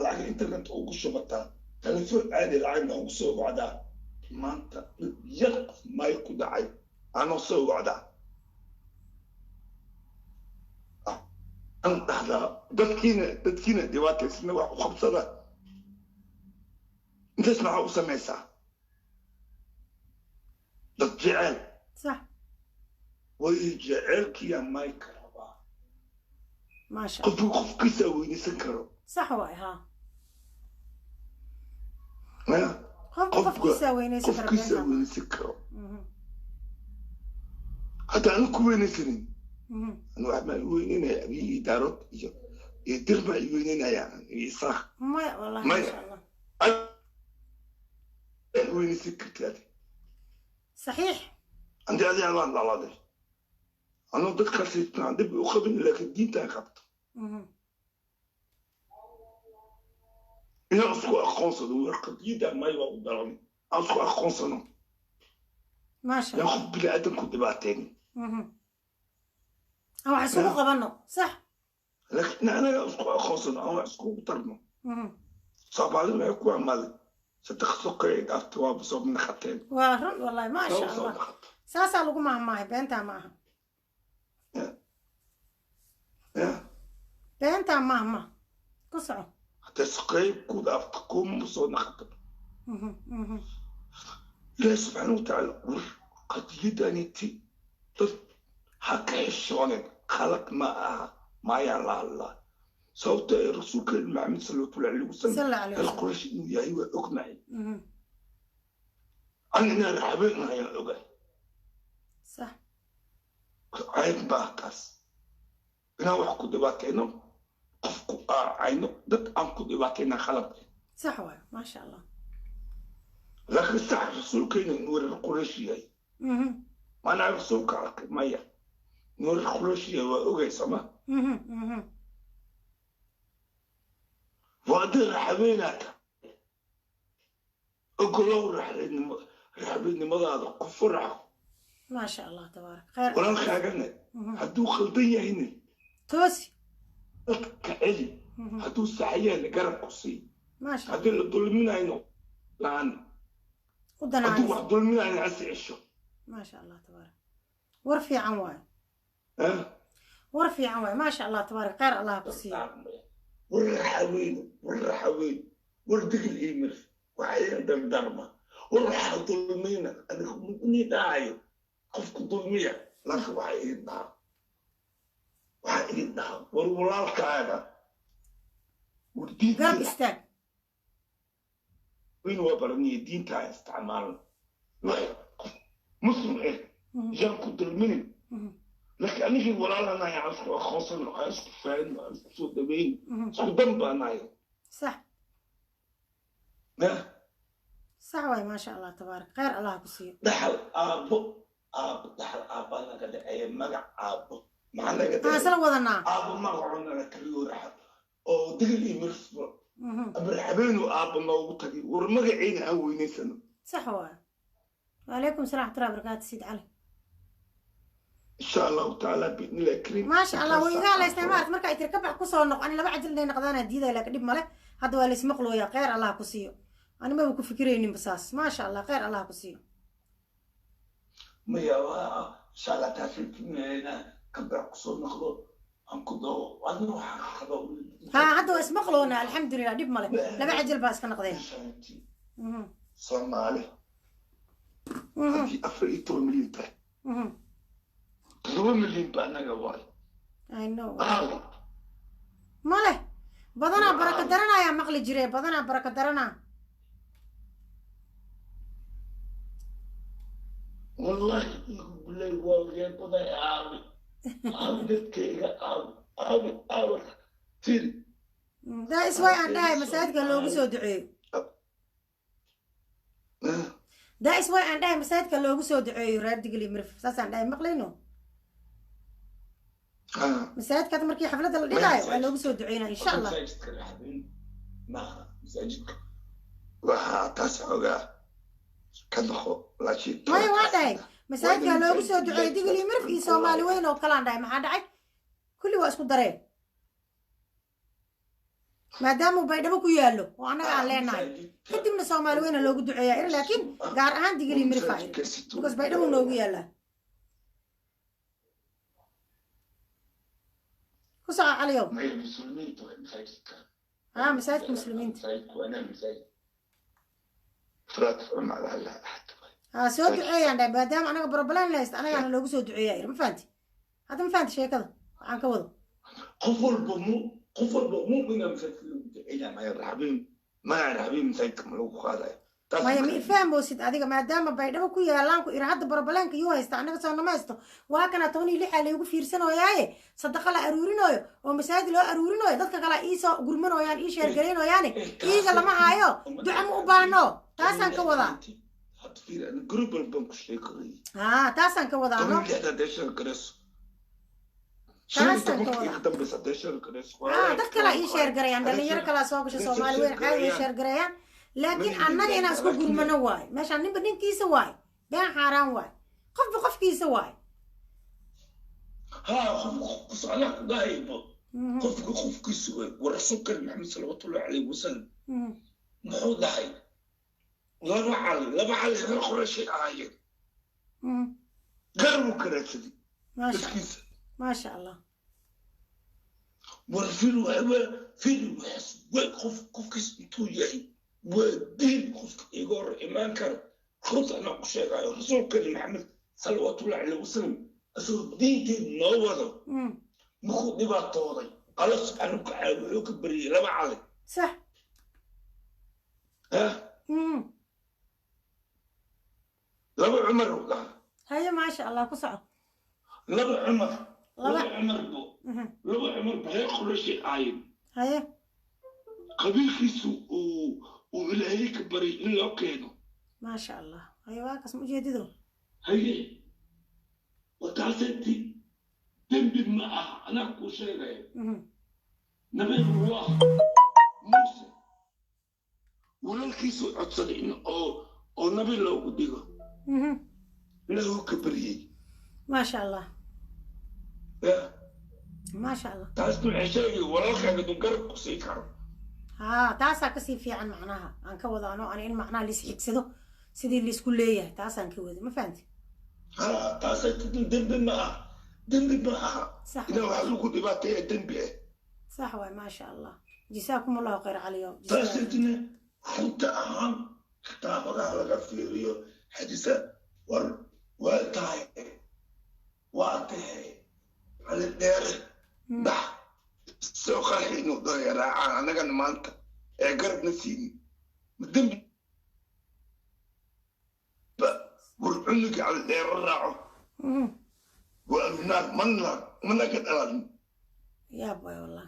lacag internet ugu shubataa, telefoon caadi lacag noogu soo wacdaa. Maanta dhib yar qof may ku dhacay aa noo soo wacdaa, aan dhahdaa dadkiina dhibaataysna wax u qabsada. Intaas maxaa u samaysaa? Dad jecel. Sax. Way jecelkiya mayka rabaa. Maasha. Qofku qofkiisa weynaysan karo. Sax waay, haa. Ya? Qofka qofkiisa weynaysan karo. Qofkiisa beentaa. Weynaysan karo. Hadda anu ku weynaysanin, anu wax maa i weynaynaya abiyihii Daarood iyo Dir maa i weynaynaya iyo Isaaq? Maya wallahi. Maya. Maasha Allah. Aad weynaysan karti adi. Saxiix. Andi adi waan dhaladay anuu dadkaas aan dib u qabin, laakiin diintaan qabto inaan isku aqoonsado warqadiyada may waa u dhalan aan isku aqoonsano. Maasha yaan Allah. Qof bini aadan ku dhibaateyn. Aan wax isugu qabanno, sax. Laakiin anaga isku aqoonsano aan wax iskugu tarno. Soomaalidu waxay ku amaaday saddex soqay dhaafta waaba soo naqateen. Waa run wallahi, maasha soo Allah. naqato. Saasaa lagu mahmaahay, beentaa ma aha. Ya. Beentaa mahma ku soco. Hadday soqay ku dhaafta kuma soo naqato. Ilaahi subxaana watacaala war qadiyadaniti dad ha ka xishoonen, khalad ma aha, maayaa la hadlaa, sababta ay rasuulkeena Maxamed salawatullahi alayhi wasalam sal alla alayhi reer wasalam Quraysh inuu yahay waa ognahay. Anina raxabeen ayaan ogahay. Sax. Cayb baa taas inaan wax ku dhibaatayno, qofku aacayno, dad aan ku dhibaatayna khalad. Sax waay, maasha Allah. Laakiin sax rasuulkeena inuu reer Quraysh yahay, maanaa rasuulka arkay maya, inuu reer Quraysh yahay waa ogay sooma? Waa haddii raxabeenaata ogolow raxabeennimadaada ku faraxo. Maasha Allah, tabaarak khayr. Walaalkaagana hadduu khaldan yahayna toosi. Dadka celi. Hadduu saxayahna garab ku sii. Maasha Allah. Haddii la dulminayno laan u hadduu danaanaysa wax dulminayna hasi cesho. Maasha Allah, tabaarak, war fiican waayo. Eh? War fiican waayo, maasha Allah, tabaarak, khayr Allah ku siiyo. War raxaweyne, war raxaweyne, war Digil iyo Mirf, waxayan dardarma, war waxaa dulmiyna adiga nii dhahayo qofku dulmiya, laakiin waxaa idin dhaha, waxaa idin dhaha war walaalkaaga war garab diintiisa istaag. Weyn waa baraniya diintaa isticmaalno, qof muslim eh yaan ku dulminin, laakiin anigii walaalanahay aan isku aqoonsano, aan isku fahanno, aan isku soo dhaweyno. Isku dan baanahay. Sax. Eh? Sax waay, maasha Allah, tabaarak, khayr Allah ku siiyo. Dhaxal aabbo, aabbo, dhaxal aabbaa naga dhaceeya, magac aabbo maxaa naga aan dhacay? Isla wadanaa. Aabbo magaco naga tagay raxab oo Digil iyo Mirsba abarxabeenu aabbo noogu tagay, war magaciina aan weynaysano. Sax waay. وعليكم السلام ورحمة الله وبركاته سيد علي. Insha Allahu tacaala, biidnillahi kariim. Maasha Allah, way iga halaysnay maarata marka ay tiri ka bax kusoo noq, ani laba cajil inay noqdaana diidaya, laakiin dhib male, hadda waa laismaqlooyaa. Khayr Allah ku siiyo, ani maba ku fikiraynin basaas. Maasha Allah, khayr Allah ku siiyo. Maya, waa insha Allah taasina ka bax kusoo noqdo aan ku dao adna waxaa qaba. Ha, hadda waa ismaqloona, alxamdulilah, dhib male, laba cajil baa iska noqdeen. Soomaali haddii 14 milyan tahay, 7 milyan ba anaga waay. I know. Aawi? Male, badanaa baraka daranayaa maqli jire, badanaa baraka daranaa. Wallahi igu bilay waa reebaday. Aawi, aawi dadkayga, aawi, aawi, aawi tiri. Daa is way aan dhahay masaajidka loogu soo duceeyo. Daa is way aan dhahay masaajidka loogu soo duceeyo reer Digli Mirif, saasaan dhahay, maqlayno? Masaajidka hadda markii xafladda la dhigaayo waa loogu soo duceynaa, insha Allah. Masaajidka raxbin maaha masaajidka. Waxaa taas xoogaa ka noqo, laakiin Maya, waa dhahay masaajidka loogu soo duceeyo Digil iyo Mirif iyo Soomaali weyn oo kalaan dhahay. Maxaa dhacay? Kulli waa isku dareen, maadaama Baydhabo ku yaallo oo annaga aan leenahay. Kadibna Soomaali weyna loogu duceeyaa ir, laakiin gaar ahaan Digil iyo Mirif aa iri, because Baydhabo noogu yaallaa. Ku soco, Caliyow. Maya, muslimiinta waa masaajidka. Haa, masaajidka muslimiinta. Masaajidku waa inaa masaajid furaad cumar alla axad. Haa, soo duceeyaan dhahay, maadaama anaga problem la haysta, anagaana loogu soo duceeyaa iri. Ma fahanti hadda? Ma fahanti sheekada waxaan ka wado? Qof walba mu qof walba mu'mina masaajidka lagu duceynaa. Maya raxbiin, maya raxbiin, masaajidka ma lagu qaadayo taas. Maya, ma ifahmoosid adiga. Maadaama Baydhabo ku yaalaan ku iri, hadda borobaleenka yuu haysta, annaga soo nama haysto. Waa kana 16-aa laygu fiirsanooyaaye, sadaqa la aruurinooyo oo masaajid loo aruurinooyo, dadka kale iisoo gurmanooyaan, ii sheergaraynooyaane, iiga lama haayo, duca ma u baahno. Taasaan ka wadaa. Hadda fiiri, ana group walbaan ku sheekanayay. Haa, taasaan ka wadaa no. 16-da hadday sheegi karayso, shan iyo Taasaan ka tobanka wadaa. iga dambaysa hadday sheegi karayso. Haa, dad kalaa ii sheergarayaan, dhalinyaro kalaa soo gasha, Soomaali weyn caadi way sheergarayaan, laakiin annaga inaan isku gurmano waayo. Meeshaan ninba ninkiisa waayo, been xaaraan waayo, qofba qofkiisa waayo. Haa, qof qof anaa ku dhahaybo, qofka qofkiisa way. War rasuulkan Maxamed salawatullahi calayhi wasalam muxuu dhahay? Laba Cali, laba Cali reer Qorayshay ahaayeen, garabuu ka raadsaday Maasha. dadkiisa. Maasha Allah. War fir waxba fir waxaas way, qof qofkiis intuu yahay waa diin. Qofka iga hor imaan kara, runta anaa ku sheegayo, rasuulkani Maxamed salawatullahi calayhi wasalam isagoo diinteed noo wado, markuu dhibaatooday, Alla subxaana watacaala wuxuu ka baryay laba Cali. Sax. Ha, laba Cumar uu dhahaa. Haye, maasha Allah, ku soco. Laba Cumar. Laba laba Cumar bo laba Cumar ba reer Qurayshay ahaayeen. Haye. Qabiilkiisu uu Ilaahay ka baryay in loo keeno. Maasha Allah. Haye, waa kaas, ma ujeedido. Haye, wataasenti dembi ma aha, anaa kuu sheegaya. Nabiyullah Muuse walaalkiisuu codsaday in oo nabi loogu dhigo. Ilaahu ka baryey. Maasha Allah. Ya. Maasha Allah. Taasna waxay sheegay walaalkaaga duu garab ku sii karo. Haa, taasaa kasii fiican. Macnaha aan ka wadaano ani in macnaha lais xigsado sidii laisku leeyahay, taasaan ka wada. Ma fahanti? Ha, taasay dembi ma aha, dembi ma aha. Sax. Inaa wax lagu dhibaateeya dembi ah. Sax waay, maasha Allah, jasaakum Allahu khayr, Caliyo. Taasaytuna runta ahaan kitaabadaha laga fiiriyo, xadiisa. War waa tahay, waa tahay Cali Dheere bax soo qarxi inuu dhahaya raacaan annagana maanta ee garabna siinin, ma dembi ba? War cunuga Cali Dheere raaco waa naar, mana managa dhalan. Yaab waay wallah.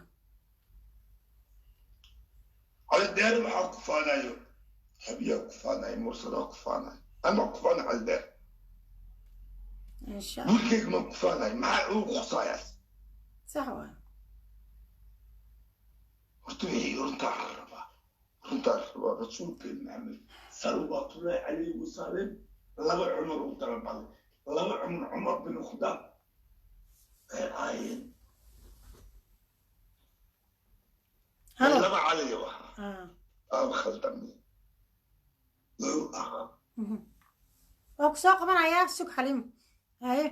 Cali Dheere maxaa ku faanayo? Habiyaa ku faanayo, Mursadaa ku faanayo, ama ku faanayo Cali Dheere? Insha Allah. Wiilkayga ma ku faanayo, maxaa ugu qusayaas? Sax waay. Horta wixii runtaa la rabaa, runtaa la rabaa. Rasuulkeen Maxamed salawaatullaahi calayhi wasalam laba Cumar uu dalbaday, laba Cumar, Cumar bin Khadaab waxay ahaayeen Halo. Laba Cali u ahaa. Aaba khaldamay wuxuu ahaa. Waa ku soo qabanayaa, sug Xaliim. Haye.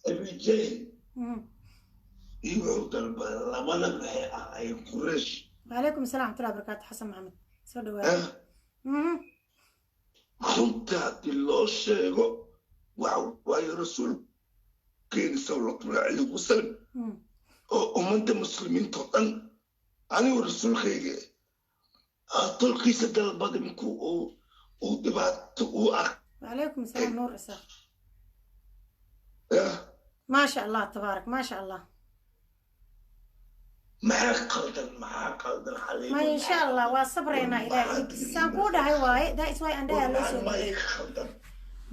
Abijahl iyo wuxuu dalbaday, labada waxay ahaayeen Quraysh. وعليكم السلام ورحمة الله وبركاته. حسن محمد, soo dhawaada. Runta haddii loo sheego waxa waaye rasuulkeeni salawatullahi calayhi wasalam oo ummadda muslimiinta oo dhan, anigu rasuulkayga tolkiisa dalbaday markuu uu dhibaato uu arkay. وعليكم السلام نور إسحاق. Ah, ما شاء الله تبارك، ما شاء الله. Maxaa qaldan? Maxaa qaldan, Xaliimo? ما إن شاء الله وصبرنا إلى سان ku dhahay waaye. That is why aan dhahay loo soo maxaa duceeyo. qaldan?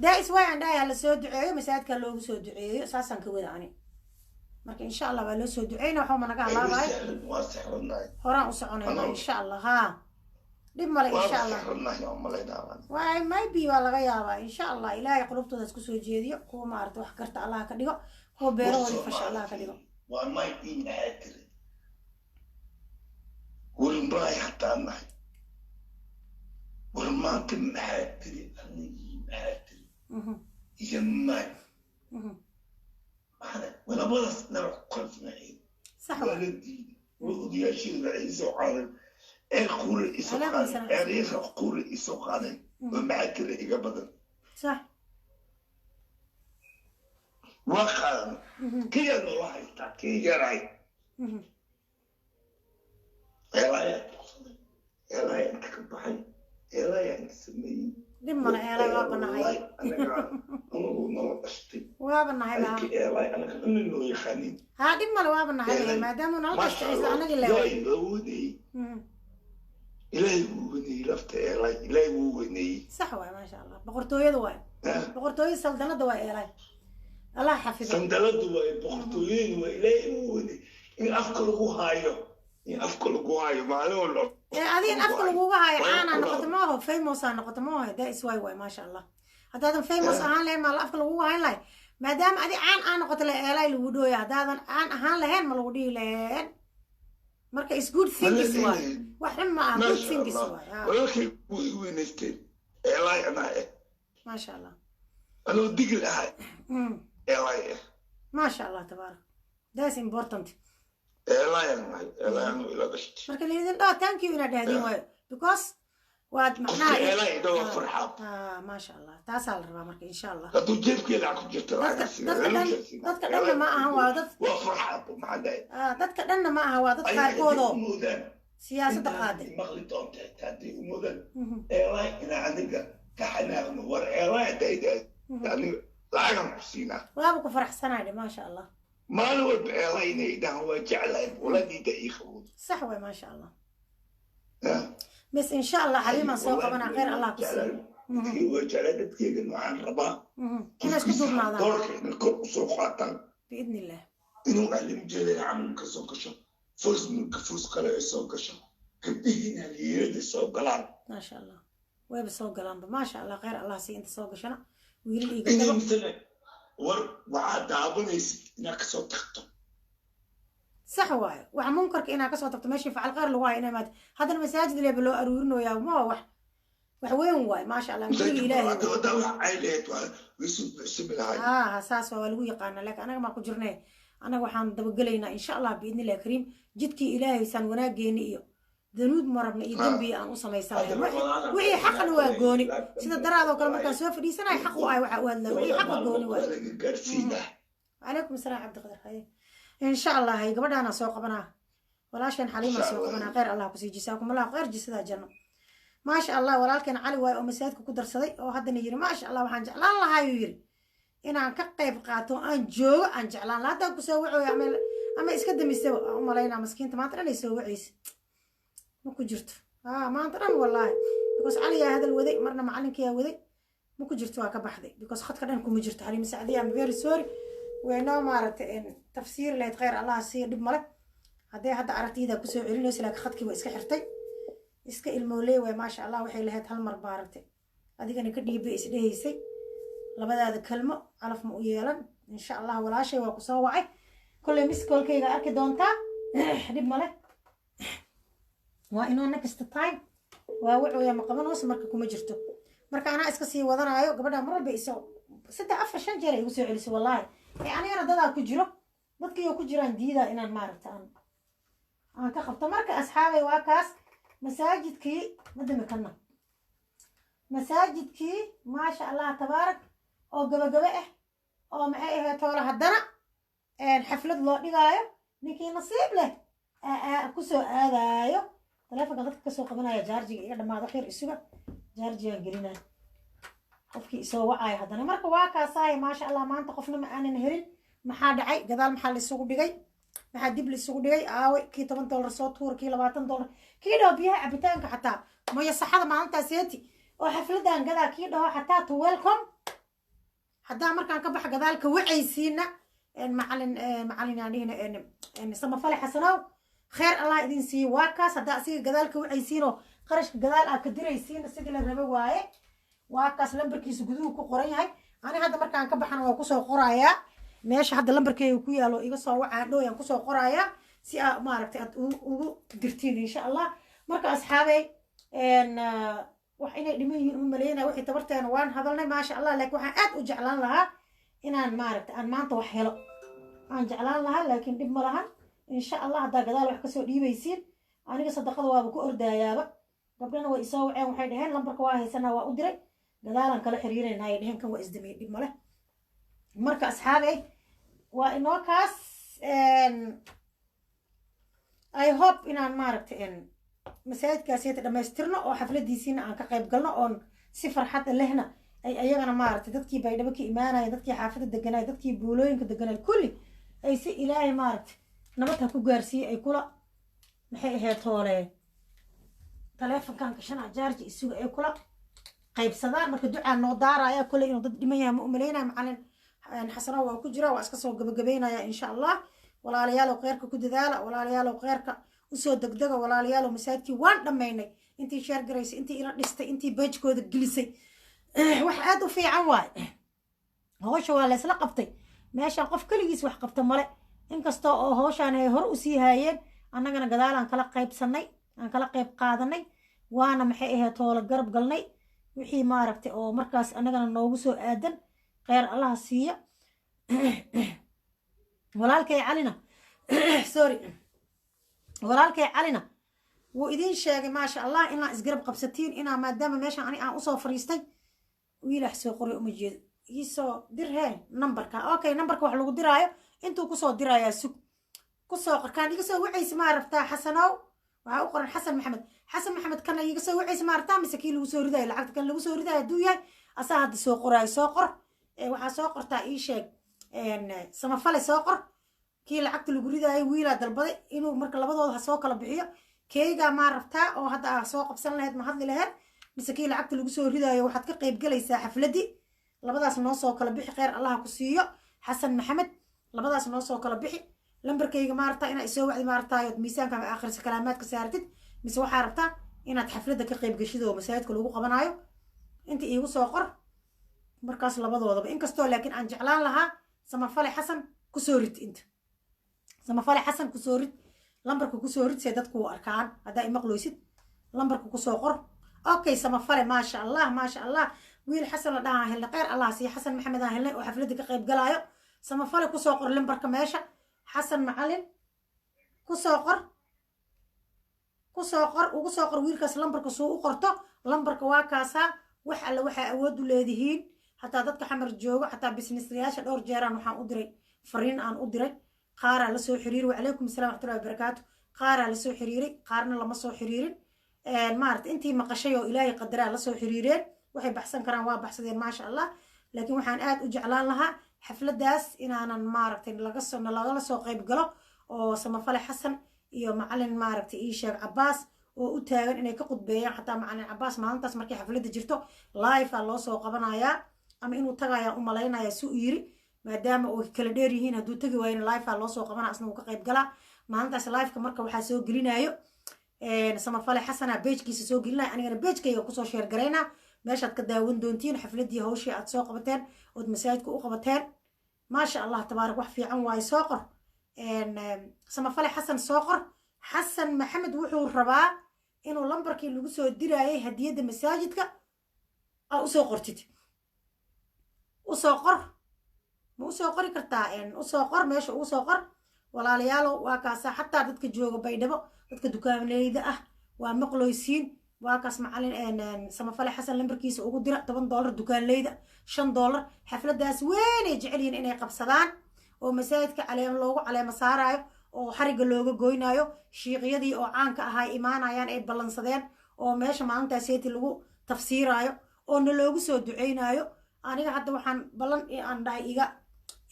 That is why aan dhahay la soo duceeyo, masaajidka loogu soo duceeyo. Saasaan ka wada ani. Marka insha Allah waa loo soo duceyna, waxba ma naga halaabay. Waa sixrannahay. Horaan u soconayna insha Allah. Haa. Dhib male, insha Waaba Allah. saxranahay oo malaynaa. Waay, maybe waa laga yaabaa, insha Allah. Ilaahay qulubtooda isku soo jeediyo, kuwa maarata wax garta Allah ka dhigo, kuwa beerahoodii fasha Allah ka dhigo. Waa may ii maxaa tiri, war maay hataa nahay, war maanta maxaa tiri, anigii maxaa tiri iyo maay maxaa labadaas dhinac ku kalsanayn. Sax waa waay. La diiday, waa odayaasheeda isoo qaadeen ee quri isoo Alaikum qaadeen, salaam. Ereyaha quri isoo qaadeen oo maxaa tiri iga badan. Waa qaadan kiyaa noola haystaa kii yaray. Eelaya tuqsaday, eelaya inta ka baxay, eelaya inta sameeyey. Dhib male, eelay waaba nahay. Wallahi, anaga anagu nala dhashtay. Waaba nahay ba. Ayka eelay anaga dhanna noo yaqaanin. Haa, dhib male, waaba nahay. Eelay. Maadaama nala Maasha dhashtay isla Allah, anagii leewaay. Ilaahay baa weneeyey. Ilaahay wuu weneeyey lafta eelay, Ilaahay wuu weneeyey. Sax waay, maasha Allah, boqortooyada waay. Boqortooyada saldanada waay eelay, Allah xafido. Sandaladu waa boqortooyadu waa Ilaahay wuu weneeyey in afka lagu haayo, in afka lagu haayo maalin walba. Ee adiga in afka laguga haayo Waa caanaa ku noqoto maaho, famous aa noqoto maaho, that is why waay. Maasha Allah, haddaadan famous ahaan lahayn maa la afka laguga hayn lahay? Maadaama adi caan aa noqoto la eelay lagu dhooya. Haddaadan caan ahaan lahayn ma lagu dhihi lahayn. Marka is good things waay, wax xun ma aha, good Maasha things Allah. waay. Haa. Walaalkay wuu i weynaysteen, eelay anaa eh. Maasha Allah. Anoo digil ahay eelay eh. Maasha Allah, tabaarak, that's important. Eelay aan ahay, eelay anuu ila dhashtay. Marka laydin dhaho thank you inaad dhahdin waayo, because waad macnaha Qofka eelay idha waa farxaa. Ah, maasha Allah, taasaa la rabaa marka, insha Allah. Hadduu jeebkii lacag ku jirto, Dadka lacag siina. dadka dhan, dadka dhanna ma ahan, waa dad waa farxaa, maxaa dhahay? Ah, dadka dhanna ma aha, waa dad Ayaga hadday qaarkoodoo u moodaan siyaasadda intaan qaaday. Maqli doonta xitaa hadday u moodaan eelay inaan aniga ka xanaaqno, war eelay hadday aniga lacagan ku siinaa. Waaba ku faraxsanahay dhe, maasha Allah. Maalin walba eelay inay idhahaan waa jeclahay, waladiida ii qabowdo. Sax waay, maasha Allah. Bes, insha Allah, xaliimaan soo qabanaa, khayr Allah ku siiyo. Dadkii waa jeclaa, dadkeyga waxaan rabaa Inay isku duubnaadaan. Doorka inay kor usoo qaataan. Biidni illah. Inuu ahlim jeedana camalka soo gasho, foos mulka foos kale ay soo gasho, gabdhihiina liirada soo galaan. Maasha Allah, wayba soo galaanba, maasha Allah, khayr Allah sii inta soo gashana, wiilal iyo Inay gabdhaba. Misale war waxaad daawanaysid inaad kasoo tagto. Sax waayo, waxa munkarka inaa kasoo tagto, meeshii facal khayr lagu hayo inay maad haddana masaajid leeba loo aruurinoyaa, ma wax wax weyn waayo, maasha Allah, guriga Ilaahay Hadda waayo. Wadaa wax ay lahayd waa way soo buuxsami lahayd. Haa, saas waa lagu yaqaana, laakiin anaga maa ku jirnay. Anaga waxaan dabagelaynaa, insha Allah, biidni illahi kariim, jidkii Ilaahay saan wanaageeni iyo danuub marabna iyo dembi aan u samaysanay. Wixii xaqna waa gooni, sida daraadoo kale markaan soo fadhiisanayo xaq u ahay waxa u hadlaya, wixii xaqa gooni waay. Waa laga gaarsiinaa. Calaykum asalaam, Cabdiqadir. Haye, insha Allah, hay gabadhaana soo qabanaa, walaasheen Xaliimaa soo qabanaa. Khayr Allah kusii, jisaakum Allah khayr, jisadaa janno. Maasha Allah, walaalkeen Cali waay oo masaajidka ku darsaday oo haddana yiri, maasha Allah, waxaan jeclaan lahaa yuu yiri inaan ka qayb qaato, aan joogo aan jeclaan lahaa. Haddaan kusoo wacooyo ama iska damisaba aan u malaynaa, maskiinta maanta dhan ay soo wacaysa, ma ku jirto. Aa maanta dhan wallaahi, because Cali yaa hadal waday, marna macalinkiyaa waday, ma ku jirto, waa ka baxday, because khadka dhan kuma jirto Xaliima Sacdiya. I'm very sorry, waynoo maaragtay tafsiir lahayd, khayr Allah siiya. Dhib male, hadday hadda aragtiyada kusoo celinayso, laakiin khadkii waa iska xirtay, iska ilmooley waay. Maasha Allah, waxay lahayd hal mar maaragtay adigana ka dhiibay isdhehaysay labadaada kalmo, calaf ma u yeelan. Insha Allah, walaashay waa kusoo wacay, kolley missed callkayga arki doontaa. Dhib male, waa inoo next time. Waa wacooya, ma qabanayso, marka kuma jirto. Marka anaa iska sii wadanaayo gabadha, mar walba isoo saddex, afar, shan jeer ay igu soo celiso wallaahi. Ee anigana dadaa ku jiro, dadkii oo ku jiraan diidaa inaan maaragta aan ka qabto. Marka asxaabay, waa kaas masaajidkii ma dami karna, masaajidkii maasha Allah tabaarak oo gabagaba ah oo maxay ahayd toole, haddana xaflad loo dhigaayo, ninkii nasiib leh kusoo aadaayo. Taleefonka dadka kasoo qabanaya, jaarjiga iga dhamaado, khayr isuga jaarjigaan gelinaya qofkii isoo wacaayo haddana. Marka waa kaasaaya, maasha Allah, maanta qofna ma aanan helin. Maxaa dhacay? Gadaal maxaa laisugu dhigay? Maxaa dib laisugu dhigay? Aaway kii $10 soo tuura, kii $20, kii dhaho biyaha cabitaanka xataa maya saxada maalintaas seeti oo xafladan gadaa, kii dhaho xataa to welcome haddaa markaan ka baxa gadaalka wacaysiina. Macalin, macalin aan dhihina, Samafale Xasanow, khayr Allah idin siiyo. Waa kaas haddaa asiga gadaalka wacaysiinoo Qarashka gadaal aad ka diraysiin sidii la raba waaye. Waa kaas, lambarkiisa guduhu ku qoran yahay. Ani hadda markaan ka baxana waa kusoo qorayaa meesha hadda lambarkeyga ku yaalo. Iga soo wacaa dhooyaan kusoo qorayaa si aa maaragtay aad ugu dirtiin, insha Allah. Marka asxaabey, wax inay dhiman yihiin uma maleynaya. Wixii tabarteena waan hadalnay, maasha Allah. Laakiin waxaan aad u jeclaan lahaa inaan maaragtay aan maanta wax helo aan jeclaan lahaa, laakiin dhib ma lahan, insha Allah. Haddaa gadaal wax kasoo dhiibaysiin, aniga sadaqada waaba ku ordaayaaba. Gabdhana way isoo waceen, waxay dhaheen lambarka waa haysanaa, waa u diray, gadaalaan kala xiriiranaa ay dheheen. Kan waa isdamiyey, dhib male. Marka asxaabey, waa inoo kaas. I hope inaan maaragtay masaajidkaasiyta dhammaystirno oo xafladiisiina aan ka qayb galno, oon si farxad lehna ay ayagana maaragtay dadkii Baydhabo ka imaanaya, dadkii xaafadda deganay, dadkii buulooyinka deganay, kulli ay si Ilaahay maaragtay nabad ha ku gaarsiiye ay kula, maxay ahayd toole, taleefonkan gashanaa jaarji isuga, ay kula qaybsadaan. Marka ducaa noo daaraya. Kole inuu dad dhiman yahay ma umaleynaya. Macalin Xasano waa ku jira, waa iska soo gabagabeynaya, insha Allah. Walaalayaalow, kheyrka ku dadaala. Walaalayaalow, kheyrka usoo degdega. Walaalayaalow, masaajidkii waan dhammaynay. Intii share garaysay, intii ila dhistay, intii page-kooda gelisay, wax aad u fiican waay. Howsha waa laysla qabtay meeshan, qof keligiis wax qabta male. Inkasta oo howshaan ay hore usii haayeen, annagana gadaalaan kala qaybsanay, aan kala qayb qaadanay, waana maxay ahayd toolo garab galnay wixii maaragtay oo markaas annagana noogu soo aadan. Kheyr Allaha siiya. Walaalkay Calina, sorry, walaalkay Calina wuu idiin sheegay, maasha Allah, inaa isgarab qabsatiin, inaa maadaama meeshan ani aan usoo fariistay. Wiilax soo qoray uma jeedo. Iisoo dir hee numberka. Okay, numberka wax lagu diraayo intuu kusoo dirayaa, sug, kusoo qorkaan. Iga soo wacaysa maa rabtaa, Xasanow? Waxaa u qoran Xasan Maxamed. Xasan Maxamed, kana iga soo wacaysa maa rabtaa mise kii lagu soo ridayo lacagta? Kan lagu soo ridayo hadduu yahay, asaa hadda soo qoraayo. Soo qor. Waxaa soo qortaa, ii sheeg, Samafale soo qor. Kii lacagta lagu ridaayo wiilaa dalbaday inuu marka labadooda ha soo kala bixiyo. Keegaa maa rabtaa oo hadda aa soo qabsan lahayd, ma hadli lahayd, mise kii lacagta lagu soo ridaayo waxaad ka qayb galaysaa xafladii? Labadaas noo soo kala bixi. Kheyr Allaha ku siiyo, Xasan Maxamed. Labadaas noo soo kala bixi. Lambarkayga maa rabtaa inaa isoo wacdi maa rabtaa ood miisaankaaga aakhirisa kalaamaadka saartid, mise waxaa rabtaa inaad xafladda ka qayb geshid oo masaajidka lagu qabanaayo? Inta iigu soo qor markaas labadoodaba. Inkastoo laakiin aan jeclaan lahaa Samafale Xasan kusoo rid inta. Samafale Xasan kusoo rid, lambarka kusoo rid see dadku u arkaan. Haddaa imaqloysid, lambarka kusoo qor. Okay, Samafale, maasha Allah, maasha Allah. Wiil Xasan la dhahaa helnay, kheyr Allah siiya. Xasan Maxamed aan helnay oo xafladda ka qayb galaayo. Samafale kusoo qor lambarka meesha. Xasan Macalin kusoo qor, kusoo qor, ugu soo qor wiilkaas lambarka suu u qorto. Lambarka waa kaasaa. Wax alle waxaa awood u leedihiin, xataa dadka Xamar joogo, xataa businesslayaasha, dhowr jeeraan waxaan u diray fariin aan u diray. Qaaraa lasoo xiriiray. Wacalaykum assalam waraxmatullahi wabarakaatu. Qaaraa lasoo xiriiray, qaarna lama soo xiriirin. Maarata intii maqashay oo Ilaahay qadaraa lasoo xiriireen, waxay baxsan karaan waa baxsadeen, maasha Allah. Laakiin waxaan aad u jeclaan lahaa xafladaas inaanan maaragtay lagasoo lagala soo qayb galo, oo Samafale Xasan iyo macalin maaragtay ii sheeg Cabaas oo u taagan inay ka qudbeeyaan. Xataa macalin Cabaas maalintaas markay xafladda jirto live aa loo soo qabanayaa ama inuu tagayaa u malaynaya si uu yiri, maadaama uu kala dheer yihiin. Hadduu tagi waayona live aa loo soo qabanaya, asna uu ka qayb galaa maalintaas liveka. Marka waxaa soo gelinayo Samafale Xasana page-kiisa soo gelinaya, anigana page-kayga kusoo share garaynaa. Meeshaad ka daawan doontiin xafladdii, hawshii aad soo qabateen ood masaajidka u qabateen. Maasha Allah, tabaarak, wax fiican waaye. Soo qor Samafale Xasan, soo qor. Xasan Maxamed wuxuu rabaa inuu lambarkii lagu soo diraayay hadiyadda masaajidka aa usoo qortid. Usoo qor, ma usoo qori kartaa? Usoo qor meesha, ugu soo qor. Walaalayaalow, waa kaasa. Xataa dadka jooga Baydhabo, dadka dukaanleyda ah, waa maqloysiin. Waa kaas macalin Samafale Xasan lambarkiisa ugu dira $10, dukaanleyda $5. Xafladaas weynay jecel yihiin inay qabsadaan oo masaajidka caleem loogu caleemo saaraayo oo xarigga looga goynayo, shiiqyadii oo caanka ahaa imaanayaan ay ballansadeen, oo meesha maalintaas seeti lagu tafsiiraayo oo na loogu soo duceynaayo. Aniga hadda waxaan ballan aan dhahay iga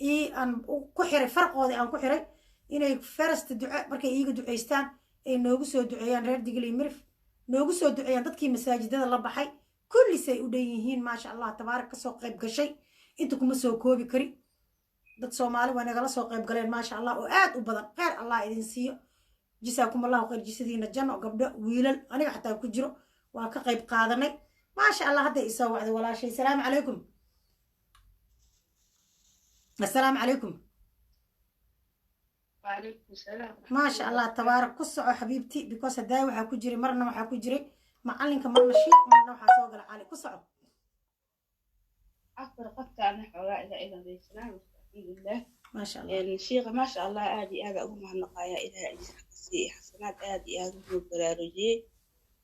ii aan ku xiray farqoodii aan ku xiray inay first duce markay iiga duceystaan ay noogu soo duceeyaan reer Digli Mirif, noogu soo duceeyaan dadkii masaajidada la baxay kullisay u dhan yihiin. Maasha Allah, tabaarak, kasoo qayb gashay inta kuma soo koobi kari. Dad Soomaali waa nagala soo qayb galeen, maasha Allah, oo aad u badan. Kheyr Allah idin siiyo. Jisaakum Allahu khayr, jisadiina janno. Gabdho, wiilal, aniga xataa ku jiro, waa ka qayb qaadanay, maasha Allah. Hadday isoo wacday walaashay. Salaamu calaykum, assalaamu calaykum. وعليكم السلام. Maasha Allah, tabaarak. Ku soco xabiibti, because haddaay waxaa ku jiray, marna waxaa ku jiray macalinka, marna shiiq, marna waxaa soo gala Cali. Ku soco. Afar qofka ana xoogaa ila idanbaysanaa, alxamdulilah. Maasha Allah. Shiikha, maasha Allah, aad iyo aad ugu mahadnaqaya. Ilahay ajir ka siiye, xasanaad aad iyo aad ugu baraarujiyey.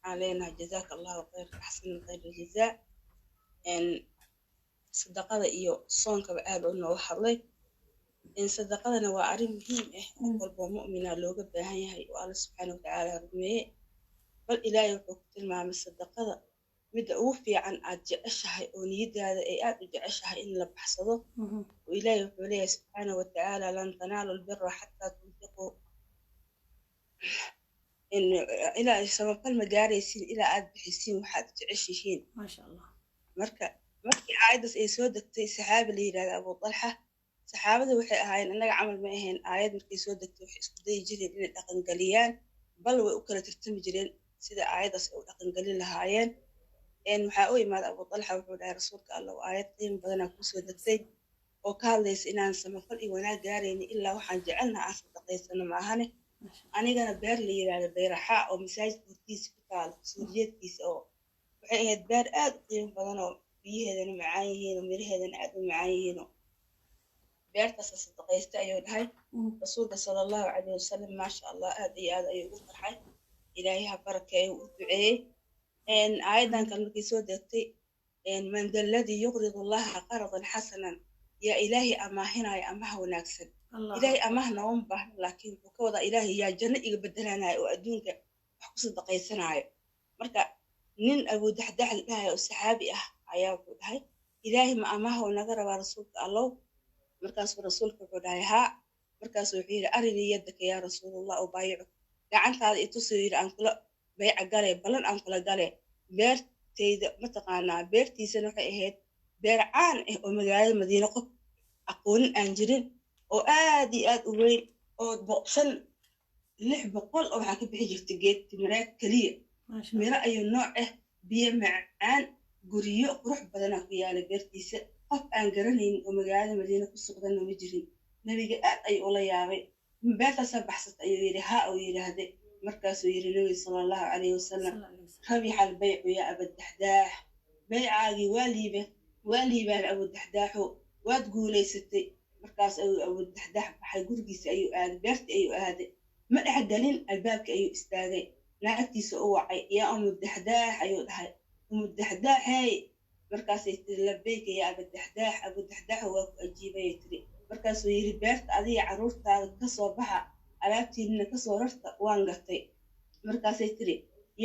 Waxaan leenahay jazaaka Allahu khayr, axsan khayr aljazaa. Sadaqada iyo soonkaba aad u nooga hadlay. Sadaqadana waa arrin muhiim ah, qof walba oo mu'mina looga baahan yahay oo Alla subxaana watacaala rumeeye. Bal Ilaahay wuxuu ku tilmaamay sadaqada midda ugu fiican aad jeceshahay oo niyadaada ay aad u jeceshahay in la baxsado. Oo Ilaahay wuxuu leeyahay subxaana watacaala: "Lan tanaalu albira xataa tunfiquu", in ilaa samafal ma gaaraysiin ilaa aad bixisiin waxaad jeceshihiin. Maasha Allah. Marka markii aayaddaas ay soo degtay, saxaabi la yidhahda Abu Talxa, saxaabada waxay ahaayeen annaga camal ma ahayn. Aayad markay soo degtay waxay isku dayi jireen inay dhaqangeliyaan, bal way u kala tartami jireen sida aayaddaas ay u dhaqangelin lahaayeen. Waxaa u imaada Abu Talxa, wuxuu dhahay: "Rasuulka Allah, aayad qiimo badanaa kuusoo degtay oo ka hadlaysa inaan samafal iyo wanaag gaaraynin ilaa waxaan jecelnaha aan sadaqaysano maahane. Anigana beer la yidhaahdo Bayraxaa oo masaajidka hortiisa ku taalo, suurjeedkiisa, oo waxay ahayd beer aad u qiimo badan oo biyaheedana macaan yihiin oo miraheedana aad u macaan yihiin, oo beertaasa sadaqaysta," ayuu dhahay. Rasuulka sala Allahu calayhi wasalam, maasha Allah, aad iyo aad ayuu ugu farxay. Ilaahay ha barakeeyo, u duceeyey. Aayaddan kale markay soo degtay: "Man da alladii yuqridu Allaha qardan xasanan", yaa Ilaahay amaahinaya amaha wanaagsan? Ilaahay amaah nooma baahno, laakiin wuxuu ka wadaa Ilaahay yaa janno iga bedelanaya oo adduunka wax ku sadaqaysanaayo? Marka nin Abudaxdax la dhahayo oo saxaabi ah ayaa wuxuu dhahay: "Ilaahay ma amaah oo naga rabaa, rasuulka Allow?" Markaasuu rasuulka wuxuu dhahay: "Haa." Markaasuu wuxuu yidhi: "Arinii yadaka yaa rasuulallah ubaayicu", gacantaada itusuu yidhi, aan kula bayca gale, ballan aan kula gale. Beertayda mataqaanaa? Beertiisana waxay ahayd beer caan ah oo magaalada Madiine qof aqoonin aan jirin, oo aad iyo aad u weyn, oo 5 600 oo waxaa ka bixi jirta geed timireed keliya, miro ayuu nooc ah, biyo macaan, guryo qurux badanaa ku yaala beertiisa. Qof aan garanaynin oo magaalada Madiine ku suqdana ma jirin. Nebiga aad ayuu ula yaabay. "Beertaasaa baxsata?" ayuu yidhi. "Haa," uu yidhaahday. Markaasuu yidhi nebiga sala Allahu calayhi wasalam: "Rabixa albaycu yaa Abadaxdaax, baycaagii waa liibe, waa liibaan Abudaxdaaxo, waad guulaysatay." Markaas ayuu Abudaxdaax baxay, gurigiisa ayuu aaday, beertii ayuu aaday. Ma dhexgelin, albaabkii ayuu istaagay, naagtiisa u wacay. "Yaa Umudaxdaax," ayuu dhahay, "Umudaxdaaxey." Markaasay tiri: "Labeyka yaa Abadaxdaax, Abudaxdaaxo, waa ku ajiibayay," tiri. Markaasuu yidhi: "Beerta adiga carruurtaada kasoo baxa, alaabtiinina kasoo rarta, waan gatay." Markaasay tiri: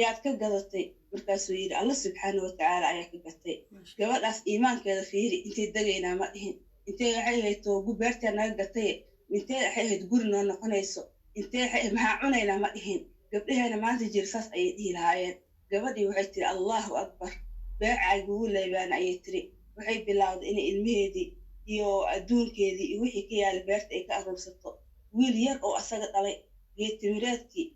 "Yaad ka gadatay?" Markaasuu yidhi: "Alla subxaana watacaala ayaa ka gatay." Gabadhaas iimaankeeda fiiri. Intay degaynaa ma dhihin, intee waxay ahayd toogu beertaa naga gatay, intee waxay ahayd guri noo noqonayso, intee waxay maxaa cunaynaa ma dhihin. Gabdhaheena maanta jira saas ayay dhihi lahaayeen. Gabadhii waxay tiri: "Allahu akbar, beecaagu wuu laybaana," ayay tiri. Waxay bilowday inay ilmaheedii iyo adduunkeedii iyo wixii ka yaala beerta ay ka aruursato. Wiil yar oo asaga dhalay geed timireedkii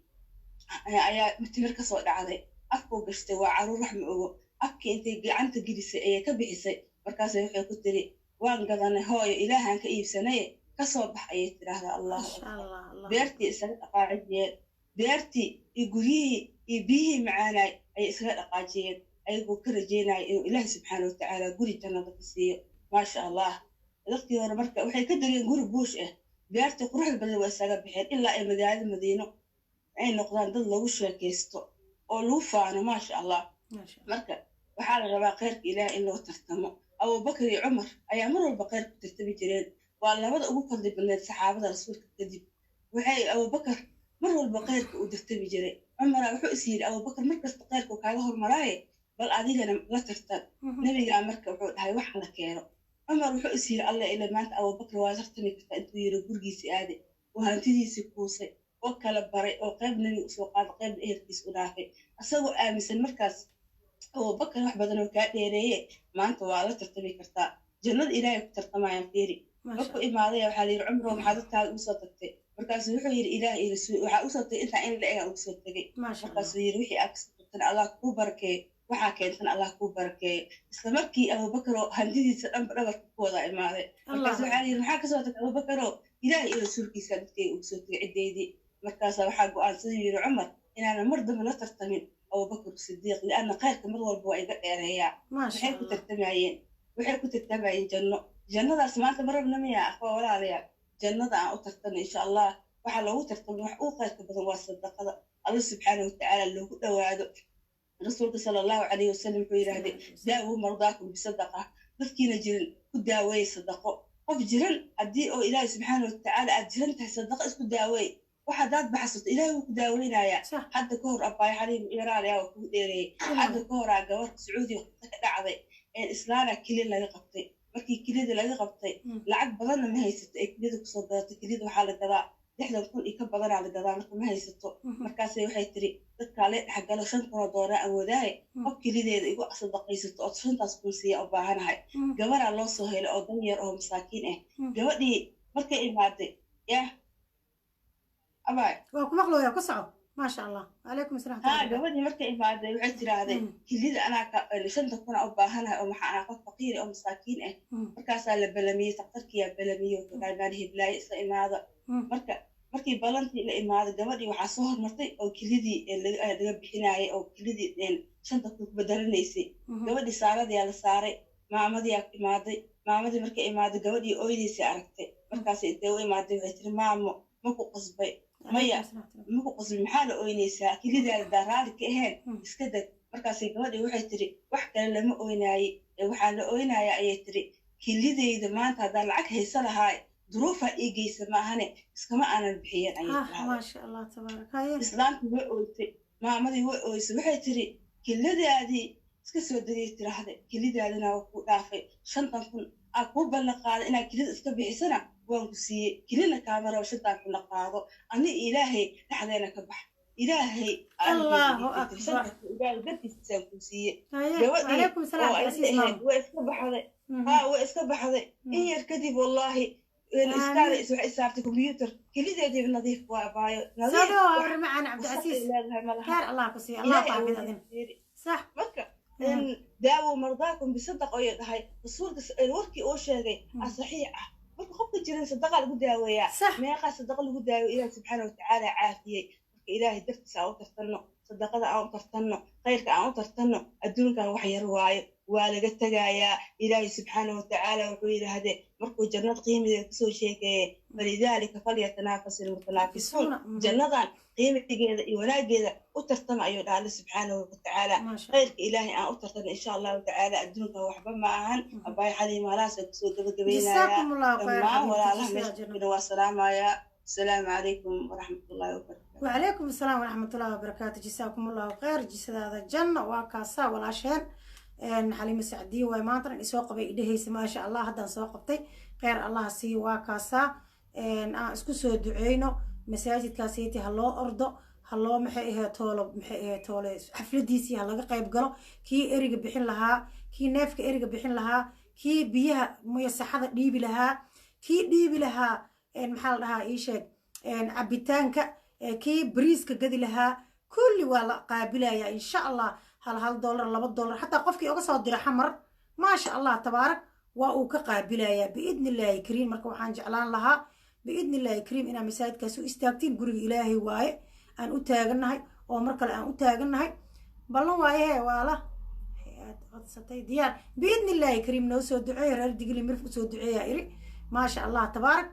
ayaa timir kasoo dhacday afkuu gashtay. Waa caruur, wax ma ogo. Afkii intay gacanta gelisay ayay ka bixisay. Markaasay waxay ku tiri: "Waan gadanay hooyo, Ilaahaan ka iibsanaye, kasoo bax," ayay tidhaahdaa. Allahu akbar. Beertii isaga dhaqaajiyeen, beertii iyo guryihii iyo biyihii macaanaay ayay isaga dhaqaajiyeen, ayagoo ka rajeynaya inuu Ilaahi subxaana watacaala guri jannada ka siiyo. Maasha Allah. Dadkii hore marka waxay ka degeen guri buush ah, beertii quruxda badan waa isaga baxeen, ilaa ay magaalada Madiino ay noqdaan dad lagu sheekaysto oo lagu faano. Maasha Allah. Marka waxaa la rabaa khayrka Ilaah in loo tartamo. Abubakar iyo Cumar ayaa mar walba khayr ku tartami jireen. Waa labada ugu fadli badneed saxaabada rasuulka kadib. Waxay Abubakar mar walba khayrka uu tartami jiray. Cumara wuxuu is yidhi: "Abubakar markasta khayrka uu kaaga hormaraaye, bal adigana la tartan." Nebigaa marka wuxuu dhahay: "Wax la keeno." Cumar wuxuu is yidhi: "Alla ila maanta Abubakar waa tartami kartaa." Intuu yidhi gurigiisii aaday oo hantidiisii kuusay oo kala baray, oo qayb nebiga usoo qaaday, qaybna ehelkiisa u dhaafay, asagoo aaminsan markaas Abubakar wax badan oo kaa dheereeye, maanta waa la tartami kartaa, jannada Ilaahay ku tartamayaan. Fiiri, markuu imaadaya waxaa la yidhi: "Cumrow, maxaa dadkaaga ugu soo tagtay?" Markaasuu wuxuu yidhi, Ilaah iyo rasuul waxaa usoo tegay intaa in la egaa ugu soo tegay. Markaasuu yidhi, wixii aad kasoo tagtana Allah kuu barakeeyo, waxaa keentana Allah kuu barakeeyo. Isla markii Abubakar oo hantidiisa dhanba dhabarka ku wada imaaday. Markaas waxaa la yidhi, maxaa kasoo tagay Abubakar? Oo Ilaah iyo rasuulkiisa dadkayga ugu soo tegay ciddeydii. Markaasaa waxaa go'aansaday, yidhi Cumar, inaanan mar dambe la tartamin Abubakar Sidiiq, lianna khayrka mar walba waa iga dheereeyaa. Maxay ku tartamayeen? Waxay ku tartamayeen janno. Jannadaas maanta ma rabna miya, akhwa walaalayaal? Jannada aan u tartano, insha Allah. Waxaa loogu tartamo wax ugu khayrka badan waa sadaqada Alla subxaana watacaala loogu dhowaado. Rasuulka sala Allahu calayhi wasalam wuxuu yidhaahday, daawuu mardaakum bisadaqa, dadkiina jirin ku daaweeye sadaqo. Qof jiran haddii oo Ilaahi subxaana watacaala aad jiran tahay, sadaqa isku daaweey. Wax haddaad baxsato, Ilaahi wuu ku daaweynayaa. Hadda ka hor, abbaay Xaliim yaraalayaa, waa kugu dheereeyey. Hadda ka horaa gabar Sacuudiga ka dhacday, islaana keli laga qabtay. Markii kelida laga qabtay, lacag badanna ma haysato ay kelida kusoo gadato. Kelida waxaa la gadaa 60,000 iyo ka badanaa la gadaa. Marka ma haysato. Markaasay waxay tiri, dadkaa lee dhexgalo, 5,000 oo dooraa awoodaaye, qof kelideeda igu sadaqaysato oo shantaas kun siiya u baahanahay. Gabaraa loo soo helay oo dan yar oo masaakiin ah. Gabadhii markay imaaday, yah abaay. Waa ku maqlooya, ku soco. Maasha Allah, calaykum asalaam. Ha, gabadhii markay imaaday waxay tiraahday, kilida anaa shanta kuna u baahanahay, oo maxaa anaa qof faqiiri oo masaakiin ah. Markaasaa la balamiyey, daktarkiyaa balamiyey, wuxuu dhahay, maan hiblaayo isla imaada. Marka markii balantii la imaaday, gabadhii waxaa soo hormartay oo kilidii laga bixinayay oo kilidii 5,000 ku bedelanaysay. Gabadhii saaradiyaa la saaray, maamadiyaa imaaday. Maamadii markay imaaday, gabadhii ooydaysay aragtay. Markaasay intee u imaaday waxay tiri, maamo, ma ku qasbay? Maya, ma ku qasbay. Maxaa la ooynaysaa? Kelidaada daa raali ka ahayn, iska deg. Markaasay gabadhii waxay tiri, wax kale lama ooynaaye ee waxaa la ooynayaa, ayay tiri, kilidayda maanta haddaan lacag haysa lahaay, duruufaa ii geysa maahane iskama aanan bixiyen, ayay tiraahday. Maasha Allah, tabaarak. Haye. Islaantii way ooysay, maamadii way ooysay. Waxay tiri, kilidaadii iska soo degay, tiraahday, kilidaadina waa kuu dhaafay. 5,000 aa kuu ballan qaaday inaad kilida iska bixisana waan ku siiyey, kilina kaama rabo. 5,000 la qaado, ani Ilaahay dhexdeena ka bax. Ilaahay Allahu akbar. Ilaahay dartiisaan kuu siiyey. Haye. Gabadhii calaykum salaam oo ay Cabdicasiis ahayd maamo. Way iska baxday. Ha, way iska baxday. In yar kadib, wallaahi, iskaada waxay saartay computer, kelideediiba nadiif waa, baayo nadiif. Soo dhawow wax abre macaan wasaq ay Cabdicasiis. leedahay ma laha. Kheer Allah ku siiyo, Allah Ilaahay ku xafid awoodiisa adina. fiiri. Sax. Marka daawo mardaakum bisadaq ayay dhahay rasuulka, warkii uu sheegay aa saxiix ah. Marka qofka jiran sadaqa lagu daaweeyaa. Sax. Meeqaa sadaqa lagu daaweeya Ilaahi subxaana watacaala caafiyey? Marka Ilaahay dartiisa aan u tartanno, sadaqada aan u tartanno, khayrka aan u tartanno. Adduunkan wax yar waayo, waa laga tegayaa. Ilaahay subxaana watacaala wuxuu yidhaahdee markuu jannad qiimigeeda kasoo sheekeeyey, falidaalika falyatanaafas ilmutanaafisuun. Jannadan qiimigeeda iyo wanaageeda u tartama, ayuu dhaha Alle subxaana watacaala. Maasha. Khayrka Ilaahay aan u tartana, insha Allahu tacaala. Adduunkan waxba ma ahan. Abaay Xaliima, halaasaan kusoo gabagabaynayaa. Jasaakum Allahu khayr dhammaan xabiibti. walaalaha Sidaa meesha janno. jira waa salaamayaa. Asalaamu calaykum waraxmatullaahi wabarakaatu. وعليكم السلام ورحمة الله وبركاته. جزاكم الله خير، جسadaada janno. Waa kaasaa walaasheen Xaliimo Sacdiye waay. Maantana isoo qabay idhehaysa, maasha Allah, haddaan soo qabtay. Kheyr Allah siiyo. Waa kaasaa, aan isku soo duceyno. Masaajidkaasiti ha loo ordo, ha loo maxay ahayd toolo, maxay ahayd toole, xafladiisii ha laga qayb galo. Kii eriga bixin lahaa, kii neefka eriga bixin lahaa, kii biyaha muyasaxada dhiibi lahaa, kii dhiibi lahaa, maxaa la dhahaa, ii sheeg, cabitaanka, kii bariiska gadi lahaa, kulli waa la qaabilayaa, insha Allah. Hal hal dollar, $2, xataa qofkii uga soo dira Xamar, maasha Allah tabaarak, waa uu ka qaabilayaa biidni Illaahi kariim. Marka waxaan jeclaan lahaa biidni Illaahi kariim inaa masaajidkaas u istaagtiin. Guriga Ilaahay waaye aan u taagannahay oo mar kale aan u taagannahay. Ballan waaye, waala aad codsatay, diyaar biidni Illaahi kariim. Noo soo duceeya, reer Digli Mirf usoo duceeya iri. Maasha Allah tabaarak.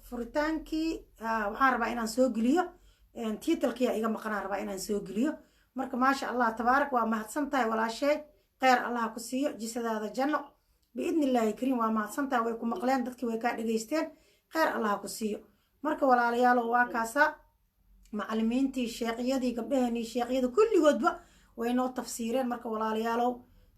Furitaankii waxaan rabaa inaan soo geliyo, tiitalkiya iga maqanaan rabaa inaan soo geliyo. Marka maasha Allah tabaarak, waa mahadsan tahay walaashee. Kheyr Allah ku siiyo, jisadaada janno biidni Illaahi kariim. Waa mahadsan tahay, way ku maqleen dadkii, way kaa dhegaysteen. Kheyr Allah ku siiyo. Marka walaalayaalo, waa kaasaa macalimiintii, sheeqyadii, gabdhaheenii sheeqyada, kulligoodba way noo tafsiireen. Marka walaalayaalow,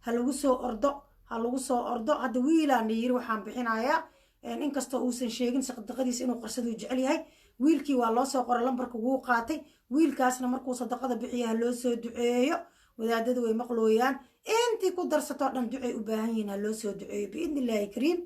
ha lagu soo ordo, ha lagu soo ordo. Hadda wiilaan yiri waxaan bixinayaa, inkastoo uusan sheegin sadaqadiisa inuu qarsaduu jecel yahay. Wiilkii waa loo soo qoray, lambarka wuu qaatay. Wiilkaasna markuu sadaqada bixiya ha loo soo duceeyo. Wadaadadu way maqlooyaan, intii ku darsatoo dhan ducay u baahan yihiin, ha loo soo duceeyo biidni Illaahi kariim.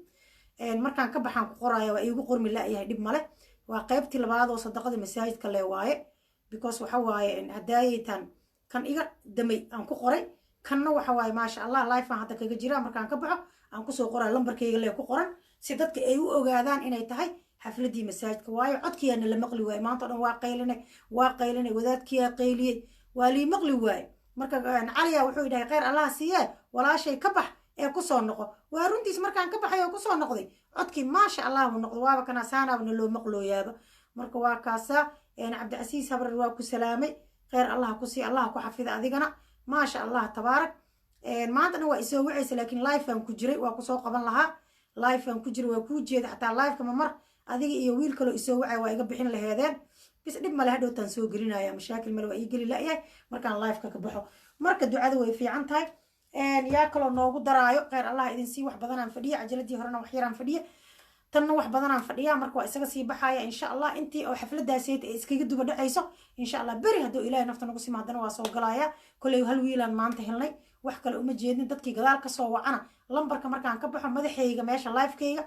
Markaan ka baxaan ku qoraya, waa iigu qormi la'yahay, dhib male. Waa qaybtii labaad oo sadaqada masaajidka le waaye, because waxa waaye hadaayaytan kan iga damay aan ku qoray, kanna waxa waaye, maasha Allah, live aan hadda kaga jira. Markaan ka baxo aan kusoo qoraya lambarkayga lee ku qoran, si dadka ay u ogaadaan inay tahay xafladii masaajidka. Waayo codkiyaana la maqli waaye maanta o dhan, waa qaylinay, waa qaylinay, wadaadkiyaa qayliyey, waa lii maqli waaye. Marka Caliya wuxuu idhahay, kheyr Allah siiye, walaashay ka bax ee kusoo noqo. Waa runtiis, markaan ka baxay oo kusoo noqday, codkii maasha Allah buu noqday, waaba kana saanaabna loo maqlooyaaba. Marka waa kaasaa. Cabdicasiis Habrar, waa ku salaamay, kheyr Allah ku siiya, Allah ku xafida adigana. Maasha Allah, tabaarak. Maanta dhan waa isoo wacaysa, laakiin live aan ku jiray, waa kusoo qaban lahaa, live aan ku jiray, waa kuu jeeda xataa liveka ma mar adiga iyo wiil kaloo isoo wacay waa iga bixin laheedeen. Bis dhib male, hadhowtaan soo gelinaya, mashaakil male, waa ii geli la'yahay markaan liveka ka baxo. Marka ducada way fiican tahay. Yaa kaloo noogu daraayo? Kheyr Allah idin sii. Wax badanaan fadhiya, cajaladii horena wax yaraan fadhiya, tanna wax badanaan fadhiya. Marka waa isaga sii baxaya, insha Allah, intii oo xafladaaseed ay iskaga duba dhacayso, insha Allah beri hadduu Ilaahay nafta nagu sima, haddana waa soo galaya. Kolley hal wiilaan maanta helnay, wax kale uma jeedin. Dadkii gadaal kasoo wacana, lambarka markaan ka baxo madaxayga meesha livekayga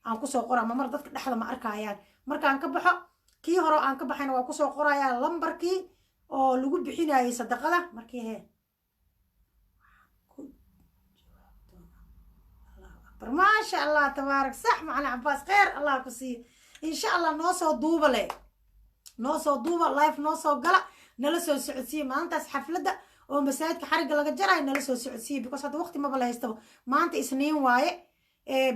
aan kusoo qoraa, mamar dadka dhexda ma arkayaan. Markaan ka baxo, kii hore aan ka baxayna waa kusoo qorayaa lambarkii oo lagu bixinayay sadaqada. Markii he ku jawaab doonaa. Allahu akbar, maasha Allah, tabaarak. Sax, Macalin Cabaas, kheyr Allah ku siiyo. Insha Allah noo soo duuba le, noo soo duuba, live noo soo gala, nala soo socodsiiya maalintaas xafladda oo masaajidka xarigga laga jarayo, nala soo socodsiiya, because hadda waqti maba la haystaba. Maanta Isniin waaye,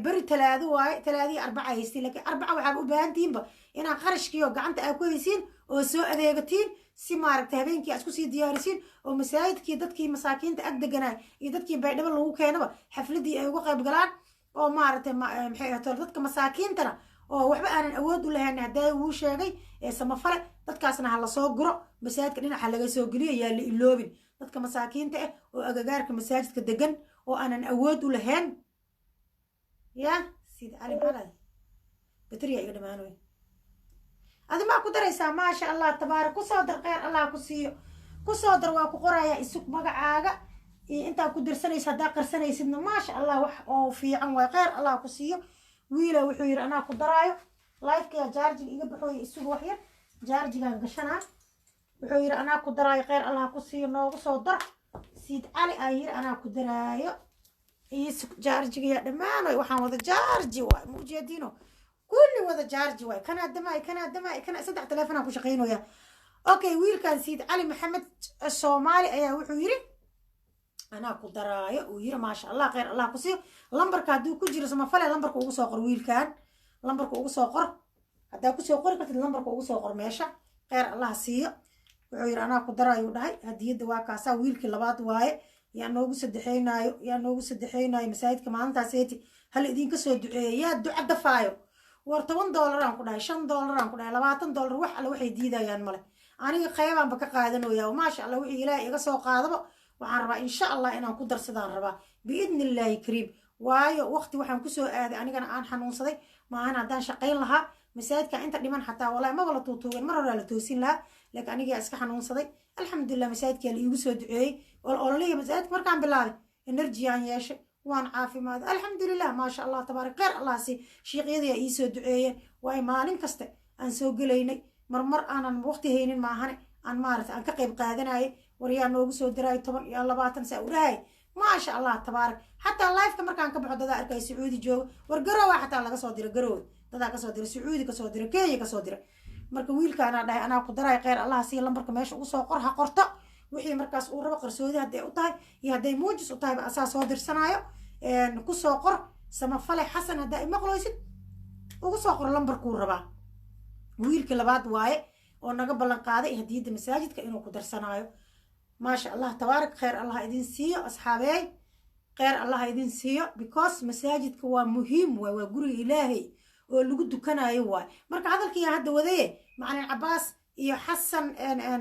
beri Talaado waaye, Talaadihii Arbaca haystiin, laakiin Arbaca waxaaba u baahan tihiinba inaad qarashkiiyo gacanta aa ku haysiin oo soo adeegatiin, si maaragtay habeenkii aad isku sii diyaarisiin oo masaajidkii dadkii masaakiinta ag deganaay iyo dadkii Baydhabo lagu keenaba xafladii ay uga qayb galaan, oo maaragtay maxay ahaato, dadka masaakiintana oo waxba aanan awood u lahayn haddaa wuu sheegay ee Samafale, dadkaasna ha lasoo guro, masaajidka dhinaca laga soo geliyo, yaa la iloobin dadka masaakiinta ah oo agagaarka masaajidka degan oo aanan awood u lahayn. Ya Sidi Cali, maxaa bateriya iga dhamaanoy, adi maa ku daraysaa? Maasha Allah, tabaarak. Kusoo dar, kheyr Allah ku siiyo, kusoo dar. Waa ku qorayaa, isug magacaaga iyo intaa ku dirsanaysa. Haddaa qarsanaysidna, maasha Allah, wax oo fiican waay, kheyr Allah ku siiyo. Wiila wuxuu yidhi anaa ku daraayo. Livekaya charging iga baxooya, isugu wax yar chargingaan gashanaa. Wuxuu yidhi anaa ku daraayo, kheyr Allah ku siiyo, noogu soo dar. Siid Cali aa yidhi anaa ku daraayo, isug, chargingayaa dhammaanoy. Waxaan wada charge waay, ma ujeediino? Kulli wada charge waay, kanaa damaay, kanaa damaay, kana saddex telefonaan ku shaqaynaya. Okay, wiilkan Siid Cali Maxamed Soomaali ayaa wuxuu yidhi anaa ku daraayo, uu yiri. Maasha Allah, kheyr Allah ku siiyo. Lambarka hadduu ku jiro Samafale, lambarka ugu soo qor wiilkan, lambarka ugu soo qor haddaa kusoo qori kartid, lambarka ugu soo qor meesha. Kheyr Allah siiyo. Wuxuu yidhi anaa ku daraayuu dhahay hadiyadda. Waa kaasaa, wiilkii labaad waaye. Yaa noogu saddexeynaayo? Yaa noogu saddexeynaayo? Masaajidka maalintaas eeti hal idinka soo duceeya. Yaa duca dafaayo? War $10 aan ku dhahay, $5 aan ku dhahay, $20, wax alle waxay diidayaan male. Aniga qeybaanba ka qaadanoyaa, maasha Allah. Wixii Ilaahay iga soo qaadaba waxaan rabaa, insha Allah, inaan ku darsadaan rabaa, biidni Illaahi kariim. Waayo waqti waxaan kusoo aaday anigana aan xanuunsaday maahan. Haddaan shaqayn lahaa, masaajidka inta dhiman xataa wallahi maba la tuutuugan, mar horaa la toosin lahaa, laakiin anigaa iska xanuunsaday. Alxamdulilah, masaajidkaa la iigu soo duceeyey. Ololihii masaajidka markaan bilaabay, energy aan yeeshay, waan caafimaaday, alxamdulilah, maasha Allah, tabaarak. Kheyr Allah si shiiqyadii ay iisoo duceeyeen. Waayo maalin kasta aan soo gelaynay, marmar aanan waqti haynin maahane, aan maarata aan ka qayb qaadanayay. War yaa noogu soo diraay 10 iyo 20 saa u dhahay? Maasha Allah, tabaarak. Xataa liveka markaan ka baxo dadaa arkay Sacuudi jooga. War Garowa xataa laga soo dira, Garowe dadaa kasoo dira, Sacuudi kasoo dira, Kenya kasoo dira. Marka wiilkaanaa dhahay anaa ku daray, kheyr Allah sii. Lambarka meesha ugu soo qor, ha qorto wixii markaas uu rabo, qarsoodi hadday u tahay iyo hadday muujis u tahayba, asaa soo dirsanaayo. Kusoo qor Samafale Xasan, haddaa imaqloysid, ugu soo qor lambarkuu rabaa. Wiilkii labaad waaye oo naga ballan qaaday hadiyadda masaajidka inuu ku darsanaayo. Maasha Allah, tabaarak. Kheyr Allah idin siiyo, asxaabeey, kheyr Allah idin siiyo, because masaajidka waa muhiim waay, waa guriga Ilaahay oo lagu dukanayo waay. Marka hadalkii hadda wadaye, Macalin Cabaas iyo Xasan,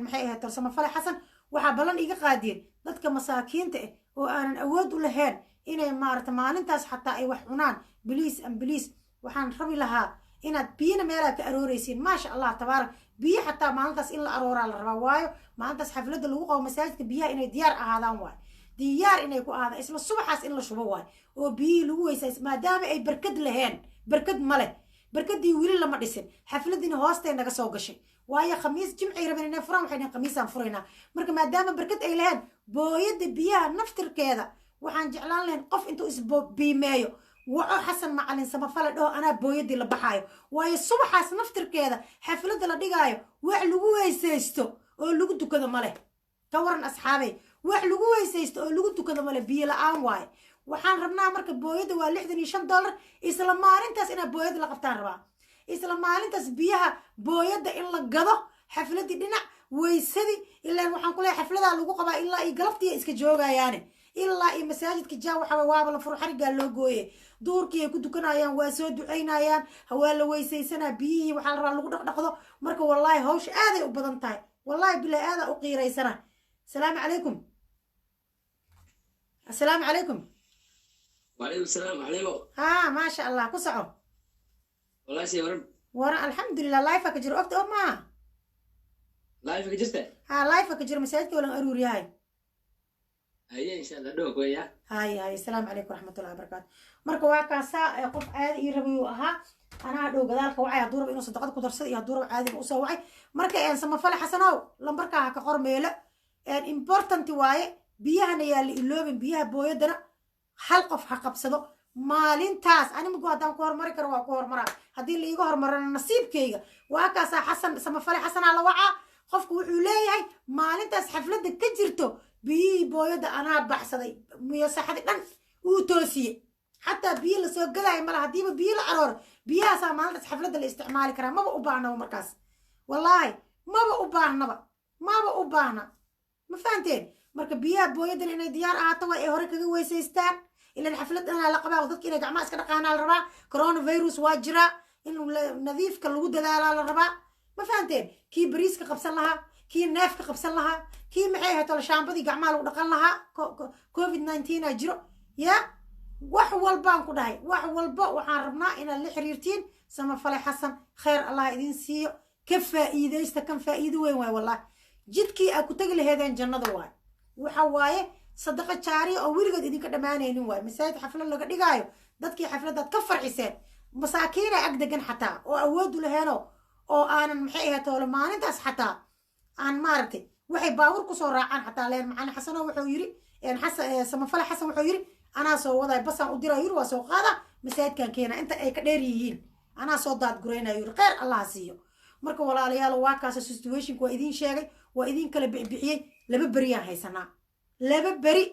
maxay ahayd, Samafale Xasan, waxaa ballan iga qaadiyeen dadka masaakiinta ah oo aanan awood u lahayn inay maarata maalintaas xataa ay wax cunaan. Please and please, waxaan rabi lahaa inaad biyana meelaa ka arooreysiin. Maasha Allah, tabaarak. Biyo xataa maalintaas in la arooraa la rabaa, waayo maalintaas xafladda lagu qabo masaajidka biyaha inay diyaar ahaadaan waay. Diyaar inay ku ahaadaan isla subaxaas in la shubo waay oo biyihii lagu weysaa, maadaama ay barkad laheen. Barkad ma leh, barkadii weli lama dhisin. Xafladiina hoostay naga soo gashay, waayo Khamiis Jimcay rabeen inay furaan. Waxay dhaheen Khamiisaan furaynaa. Marka maadaama barkad ay laheen, booyadda biyaha naftirkeeda waxaan jeclaan lahayn qof intuu isbiimeeyo waco Xasan Macalin Samafale, dhaho anaa booyadii la baxaayo, waayo subaxaas naftirkeeda xafladda la dhigaayo wax lagu weysaysto oo lagu dukado ma leh. Ka waran, asxaabey? Wax lagu weysaysto oo lagu dukado male, biyo la-aan waaye. Waxaan rabnaa marka booyadda waa $65. Isla maalintaas inaad booyadda la qabtaan rabaa, isla maalintaas biyaha booyadda in la gado, xafladii dhinac, weysadii. Ilaan waxaan ku leeyahay xafladaa lagu qabaa ilaa iyo galabtiya iska joogayaane, ilaa iyo masaajidka jaa waxa waaba la furo, xarigaa loo gooye, duurkii ay ku dukanayaan, waa soo ducaynayaan, waa la weysaysanaa, biyihii waxaa la rabaa lagu dhaqdhaqdo. Marka wallaahi hawsha aaday u badan tahay, wallahi bilahi aadaa u qiiraysana. Asalaamu calaykum, assalaamu calaykum. وعليكم السلام عليكم. Haa, maasha Allah, ku soco. والله شيء ورم. Waran, alxamdulilah. Live ka jiro, ogta oo maaha? Live ka jirta? Haa, live ka jiro, masaajidka walan aruur yahay. Haye, insha Allah dhow koya. Hay hay, asalaamu calaykum waraxmatullahi wabarakaatu. Marka waa kaasaa qof caadi ii rabay uu ahaa. Anaa dhow gadaalka wacay hadduu rabo inuu sadaqad ku darsado iyo hadduu rabo caadiga usoo wacay. Marka Samafale Xasanow, lambarkaa ha ka qor meelo important waaye. Biyahana yaa la iloobin, biyaha booyadana hal qof ha qabsado maalintaas. Animgu haddaan ku horumari karo waa ku horumaraa, haddii laiga horumarana nasiibkayga. Waa kaasaa Xasan Samafale Xasanaa la wacaa. Qofku wuxuu leeyahay maalintaas xafladda ka jirto biyihii booyadda anaa baxsaday, miyasaxadi dhan uu toosiye, xataa biyo lasoo gadaayo mala. Haddiiba biyo la arooro, biyahaasaa maalintaas xafladda la isticmaali karaa. Maba u baahnaba markaas, wallaahi maba u baahnaba, maba u baahna. Ma fahanteen? Marka biyaha booyadan inay diyaar ahaato waa ay hore kaga weysaystaan. Ilan xaflad dhanaa la qabaa, dadka inay gacmaha iska dhaqaanaa la rabaa, coronavirus waa jiraa, in nadiifka lagu dadaalaa la rabaa. Ma fahanteen? Kii bariiska qabsan lahaa, kii neefka qabsan lahaa, kii maxay ahayd shaambadii gacmaha lagu dhaqan lahaa, COVID-19 aa jiro ya. Wax walbaan ku dhahay, wax walba waxaan rabnaa inaad la xiriirtiin Samafale Xasan. Khayr Allah idin siiyo, ka faa'iidaysta kan, faa'iido weyn waay wallahi. Jidkii aad ku tegi laheedeen jannada waay. Waxa waaye sadaqa jaariya oo weligood idinka dhammaanaynin waay. Masaajid xaflad laga dhigaayo, dadkii xafladaad ka farxiseen, masaakiina ag degan xataa oo awoodu laheenoo oo aanan maxay ahayd toole maalintaas xataa aan maaragtay waxay baabuur kusoo raacaan xataa leen. Macalin Xasano wuxuu yiri, Xasan Samafale Xasan wuxuu yiri anaa soo waday, basaan u diraa yiri, waa soo qaada, masaajidkan keena, inta ay ka dheer yihiin anaa soo daadguraynaya yiri. Kheyr Allah siiyo. Marka walaalayaal, waa kaasa situationka waa idiin sheegay, waa idiin kala bixbixiyey. 2 beriyaan haysanaa, 2 beri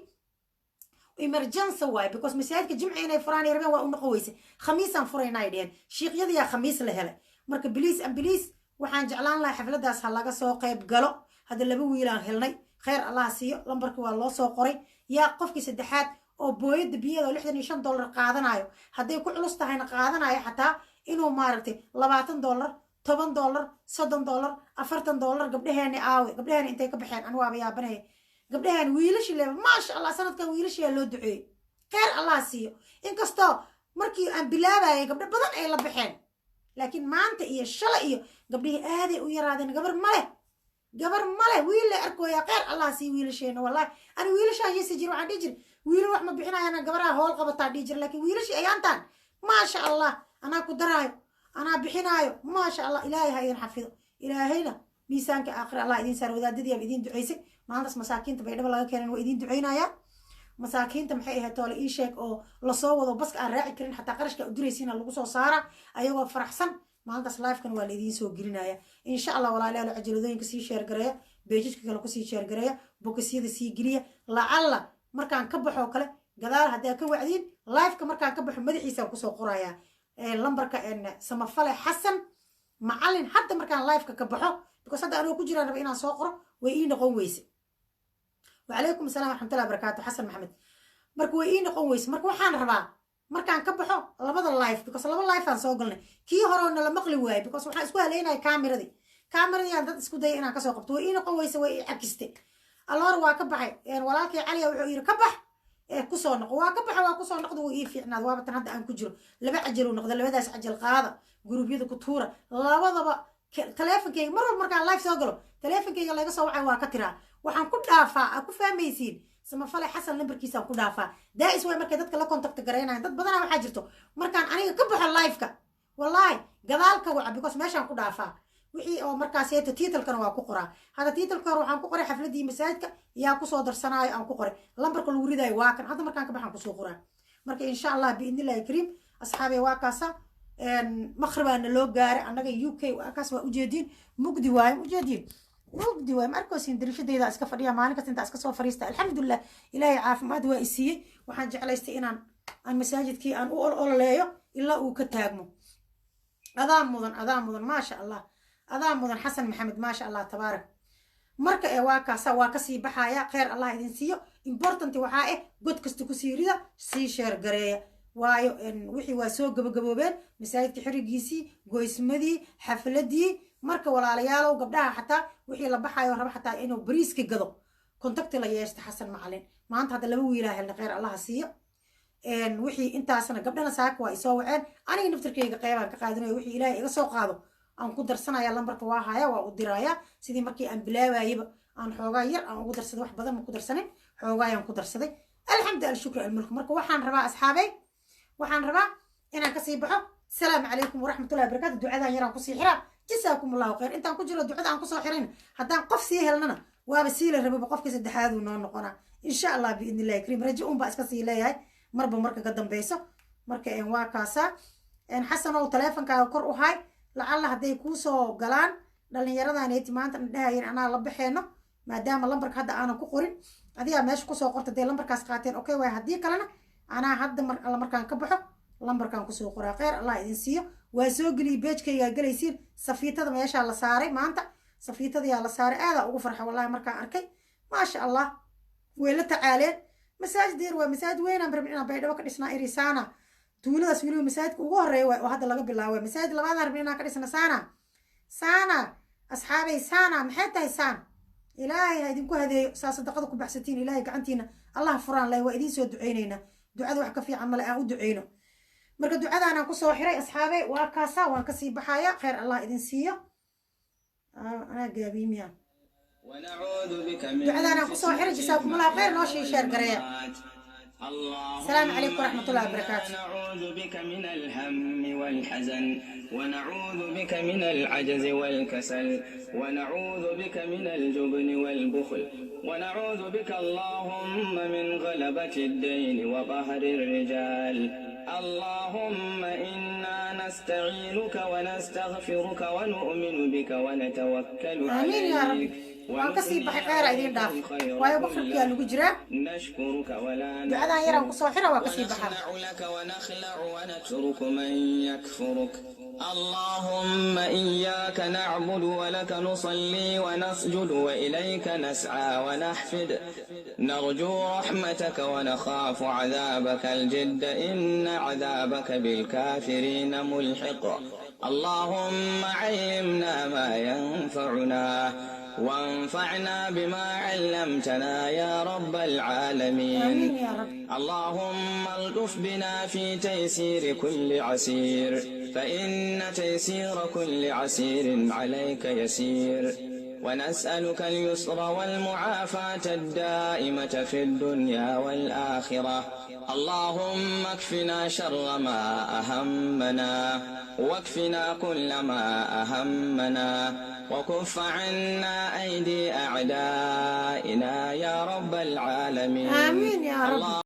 emergency waay, because masaajidka Jimci inay furaan ay rabeen, waa u noqon weyse. Khamiisaan furaynaa ay dheheen, shiiqyadiyaa Khamiis la helay. Marka please and please, waxaan jeclaan lahaa xafladaas ha laga soo qayb galo. Hadda laba wiilaan helnay, khayr Allah siiyo, lambarkii waa loo soo qoray. Yaa qofkii saddexaad oo booyadda biyada oo $65 qaadanayo, hadday ku culus tahayna qaadanayo, xataa inuu maaragtay $20, $10, $30, $40. Gabdhaheeni aawe? Gabdhaheeni intay ka baxeen? Anu waaba yaabanahay gabdhaheeni. Wiilashii leeba, maasha Allah, sanadkan wiilashiyaa loo duceeyey, khayr Allah siiyo. Inkastoo markii aan bilaabayay gabdho badan ay la baxeen, laakiin maanta iyo shalay iyo gabdhihii aaday u yaraadeen. Gabar male, gabar male, wiil la arkooyaa. Khayr Allah siiyo wiilasheena. Wallahi ani wiilashaan yeesi jir, waxaan dhihi jir wiilal wax ma bixinayaan, gabaraha hool qabataa dhihi jir. Laakiin wiilashii ayaantaan, maasha Allah, anaa ku daraayo, anaa bixinaayo, maasha Allah. Ilaahay ha idin xafido, Ilaahayna miisaanka aakhira Allah idin saar. Wadaadadii aba idiin duceysay maalintaas. Masaakiinta Baydhabo laga keenan waa idiin duceynayaan. Masaakiinta maxay ahayd toole ii sheeg oo lasoo wado, baska aan raaci karin xataa qarashka u diraysiina lagu soo saara ayagoo faraxsan. Maalintaas livekan waa la idiin soo gelinaya, insha Allah. Walaalayaal, cajaladooyinka sii share gareeya, pages-ka kale kusii share gareeya, bokisyada sii geliya. Lacalla markaan ka baxoo kale gadaal haddaa ka wacdiin, liveka markaan ka baxo madaxiisaan kusoo qorayaa lambarka Samafale Xasan Macalin. Hadda markaan liveka ka baxo, because hadda anoo ku jiraan raba inaan soo qoro, way ii noqon weyse. Wacalaykum assalam waraxmatullahi wabarakaatu, Xasan Maxamed. Marka way ii noqon weyse. Marka waxaan rabaa markaan ka baxo labada live, because laba live aan soo galnay, kii hore oo nala maqli waayey because waxaan isku haleynaya kaamiradii. Kaamiradii aan dad isku dayay inaan kasoo qabto, way ii noqon weyse, way ii cakiste. Alloor waa ka baxay. Walaalkii Caliya wuxuu yidhi ka bax ee kusoo noqo. Waa ka baxa, waa kusoo noqda, wuu ii fiicnaad. Waaba tan hadda aan ku jiro, laba cajal uu noqda. Labadaas cajal qaada, guruubyada ku tuura labadaba. Taleefonkeyga mar walba markaan live soo galo, taleefonkeyga laga soo wacay waa ka tiraa. Waxaan ku dhaafaa aa ku fahmaysiin. Samafale Xasan lambarkiisaan ku dhaafaa. Daa'is way markay dadka la contact garaynayan. Dad badanaa waxaa jirto markaan aniga ka baxo liveka, wallaahi gadaal ka waca, because meeshaan ku dhaafaa wixii oo markaas heeto. Title-kana waa ku qoraa. Hadda title-ka hore waxaan ku qoray xafladii masaajidka yaa kusoo darsanaayo aan ku qoray. Lambarka lagu ridaayo waa kan. Hadda markaan ka baxaan kusoo qoraa. Marka insha Allah biidnillahi kariim, asxaabey, waa kaasa. Maqribaana loo gaaray annaga UK. Waa kaas, waa ujeediin, mugdi waaye, ujeediin, mugdi waaye. Ma arkoosin? Darishadayda iska fadhiya maalin kasta intaa iska soo fariista. Alxamdulilah, Ilaahay caafimaad waa isiiyey. Waxaan jeclaystay inaan aan masaajidkii aan u ol ololeeyo ilaa uu ka taagmo. Adaa mudan, adaa mudan, maasha Allah, adaa mudan Xasan Maxamed, maasha Allah, tabaarak. Marka ee waa kaasa, waa kasii baxaya. Kheyr Allah idin siiyo. Important waxaa god kasta kusii rida, sii share gareeya, waayo wixii waa soo gabagaboobeen: masaajidka xirigiisii, goysmadii, xafladii. Marka walaalayaalow, gabdhaha xataa wixii la baxayo raba xataa inuu bariiska gado, contact la yeeshta Xasan Macalin. Maanta hadda laba wiilaa helna, kheyr Allaha siiyo. Wixii intaasna gabdhana saaka waa isoo waceen. Aniga naftarkayga qeybaan ka qaadanayo. Wixii Ilaahay iga soo qaado aan ku darsanaya. Lambarka waa haya, waa u diraya. Sidii markii aan bilaabayaba aan xoogaa yar aan ugu darsaday, wax badan ma ku darsanin, xoogaayaan ku darsaday. Alxamdu, alshukru, almulk. Marka waxaan rabaa, asxaabey, waxaan rabaa inaan kasii baxo. Asalaamu calaykum waraxmatullahi wabarakatu. Ducadan yaraan kusii xiraa. Jasaakum Allahu khayr. Intaan ku jiro ducada aan kusoo xirayn, haddaan qof sii helnana waaba sii la rababa, qofkii saddexaaduu noo noqonaa insha Allah biidni illahi kariim. Rajo un baa iska sii leeyahay marba marka ka dambeyso. Marka waa kaasaa. Xasanow, taleefonkaaga kor u hay, lacalla hadday kuusoo galaan dhallinyaradaneeti maanta dhahayeen anaa la baxeeno, maadaama lambarka hadda aanan ku qorin. Adigaa meesha kusoo qorta. Hadday lambarkaas qaateen, okay waay. Haddii kalena anaa hadda mar alla markaan ka baxo lambarkaan kusoo qoraa. Kheyr Allah idin siiyo. Waa soo geliyay, page-kaygaa gelaysiin. Safiitada meeshaa la saaray maanta, safiitadayaa la saaray. Aadaa ugu farxa wallahi markaan arkay. Maasha Allah, way la tacaaleen. Masaajid yar waa, masaajid weynaan rabin inaan Baydhabo ka dhisnaa irisaana. Tuuladaas weliba masaajidka ugu horeeya waay oo hadda laga bilaabay. Masaajid labaadaan rabin inaan ka dhisna. Saana saana, asxaabay, saana maxay tahay? Saan Ilaahay ha idinku hadeeyo. Saa sadaqada ku baxsatiin, Ilaahay gacantiina Allah furaan leh. Waa idiin soo duceyneynaa. Ducada wax ka fiican male, aan u duceyno. Marka ducadaanaan kusoo xiray, asxaabey, waa kaasa, waan kasii baxaya. Kheyr Allah idin siiyo. Anaa gaabiimiya. Ducadaanaan kusoo xiray. Jasaakum Allahu khayr. Noo shii share gareeya. السلام عليكم ورحمة الله وبركاته. نعوذ بك من الهم والحزن، ونعوذ بك من العجز والكسل، ونعوذ بك من الجبن والبخل، ونعوذ بك اللهم من غلبة الدين وقهر الرجال. اللهم إنا نستعينك ونستغفرك ونؤمن بك ونتوكل آمين يا رب. عليك. Waan kasii baxay. Kheyra idiin dhaaf, waayo maqribkiyaa lagu jiraa. نشكرك ولا Ducadan yaraan kusoo xira, waa kasii baxaa. ونخلع لك ونخلع ونترك من يكفرك. اللهم إياك نعبد ولك نصلي ونسجد وإليك نسعى ونحفد، نرجو رحمتك ونخاف عذابك الجد، إن عذابك بالكافرين ملحق. اللهم علمنا ما ينفعنا وانفعنا بما علمتنا يا رب العالمين. آمين يا رب. اللهم الطف بنا في تيسير كل عسير، فإن تيسير كل عسير عليك يسير. ونسألك اليسر والمعافاة الدائمة في الدنيا والآخرة. اللهم اكفنا شر ما أهمنا، واكفنا كل ما أهمنا، وكف عنا أيدي أعدائنا يا رب العالمين. آمين يا رب. الله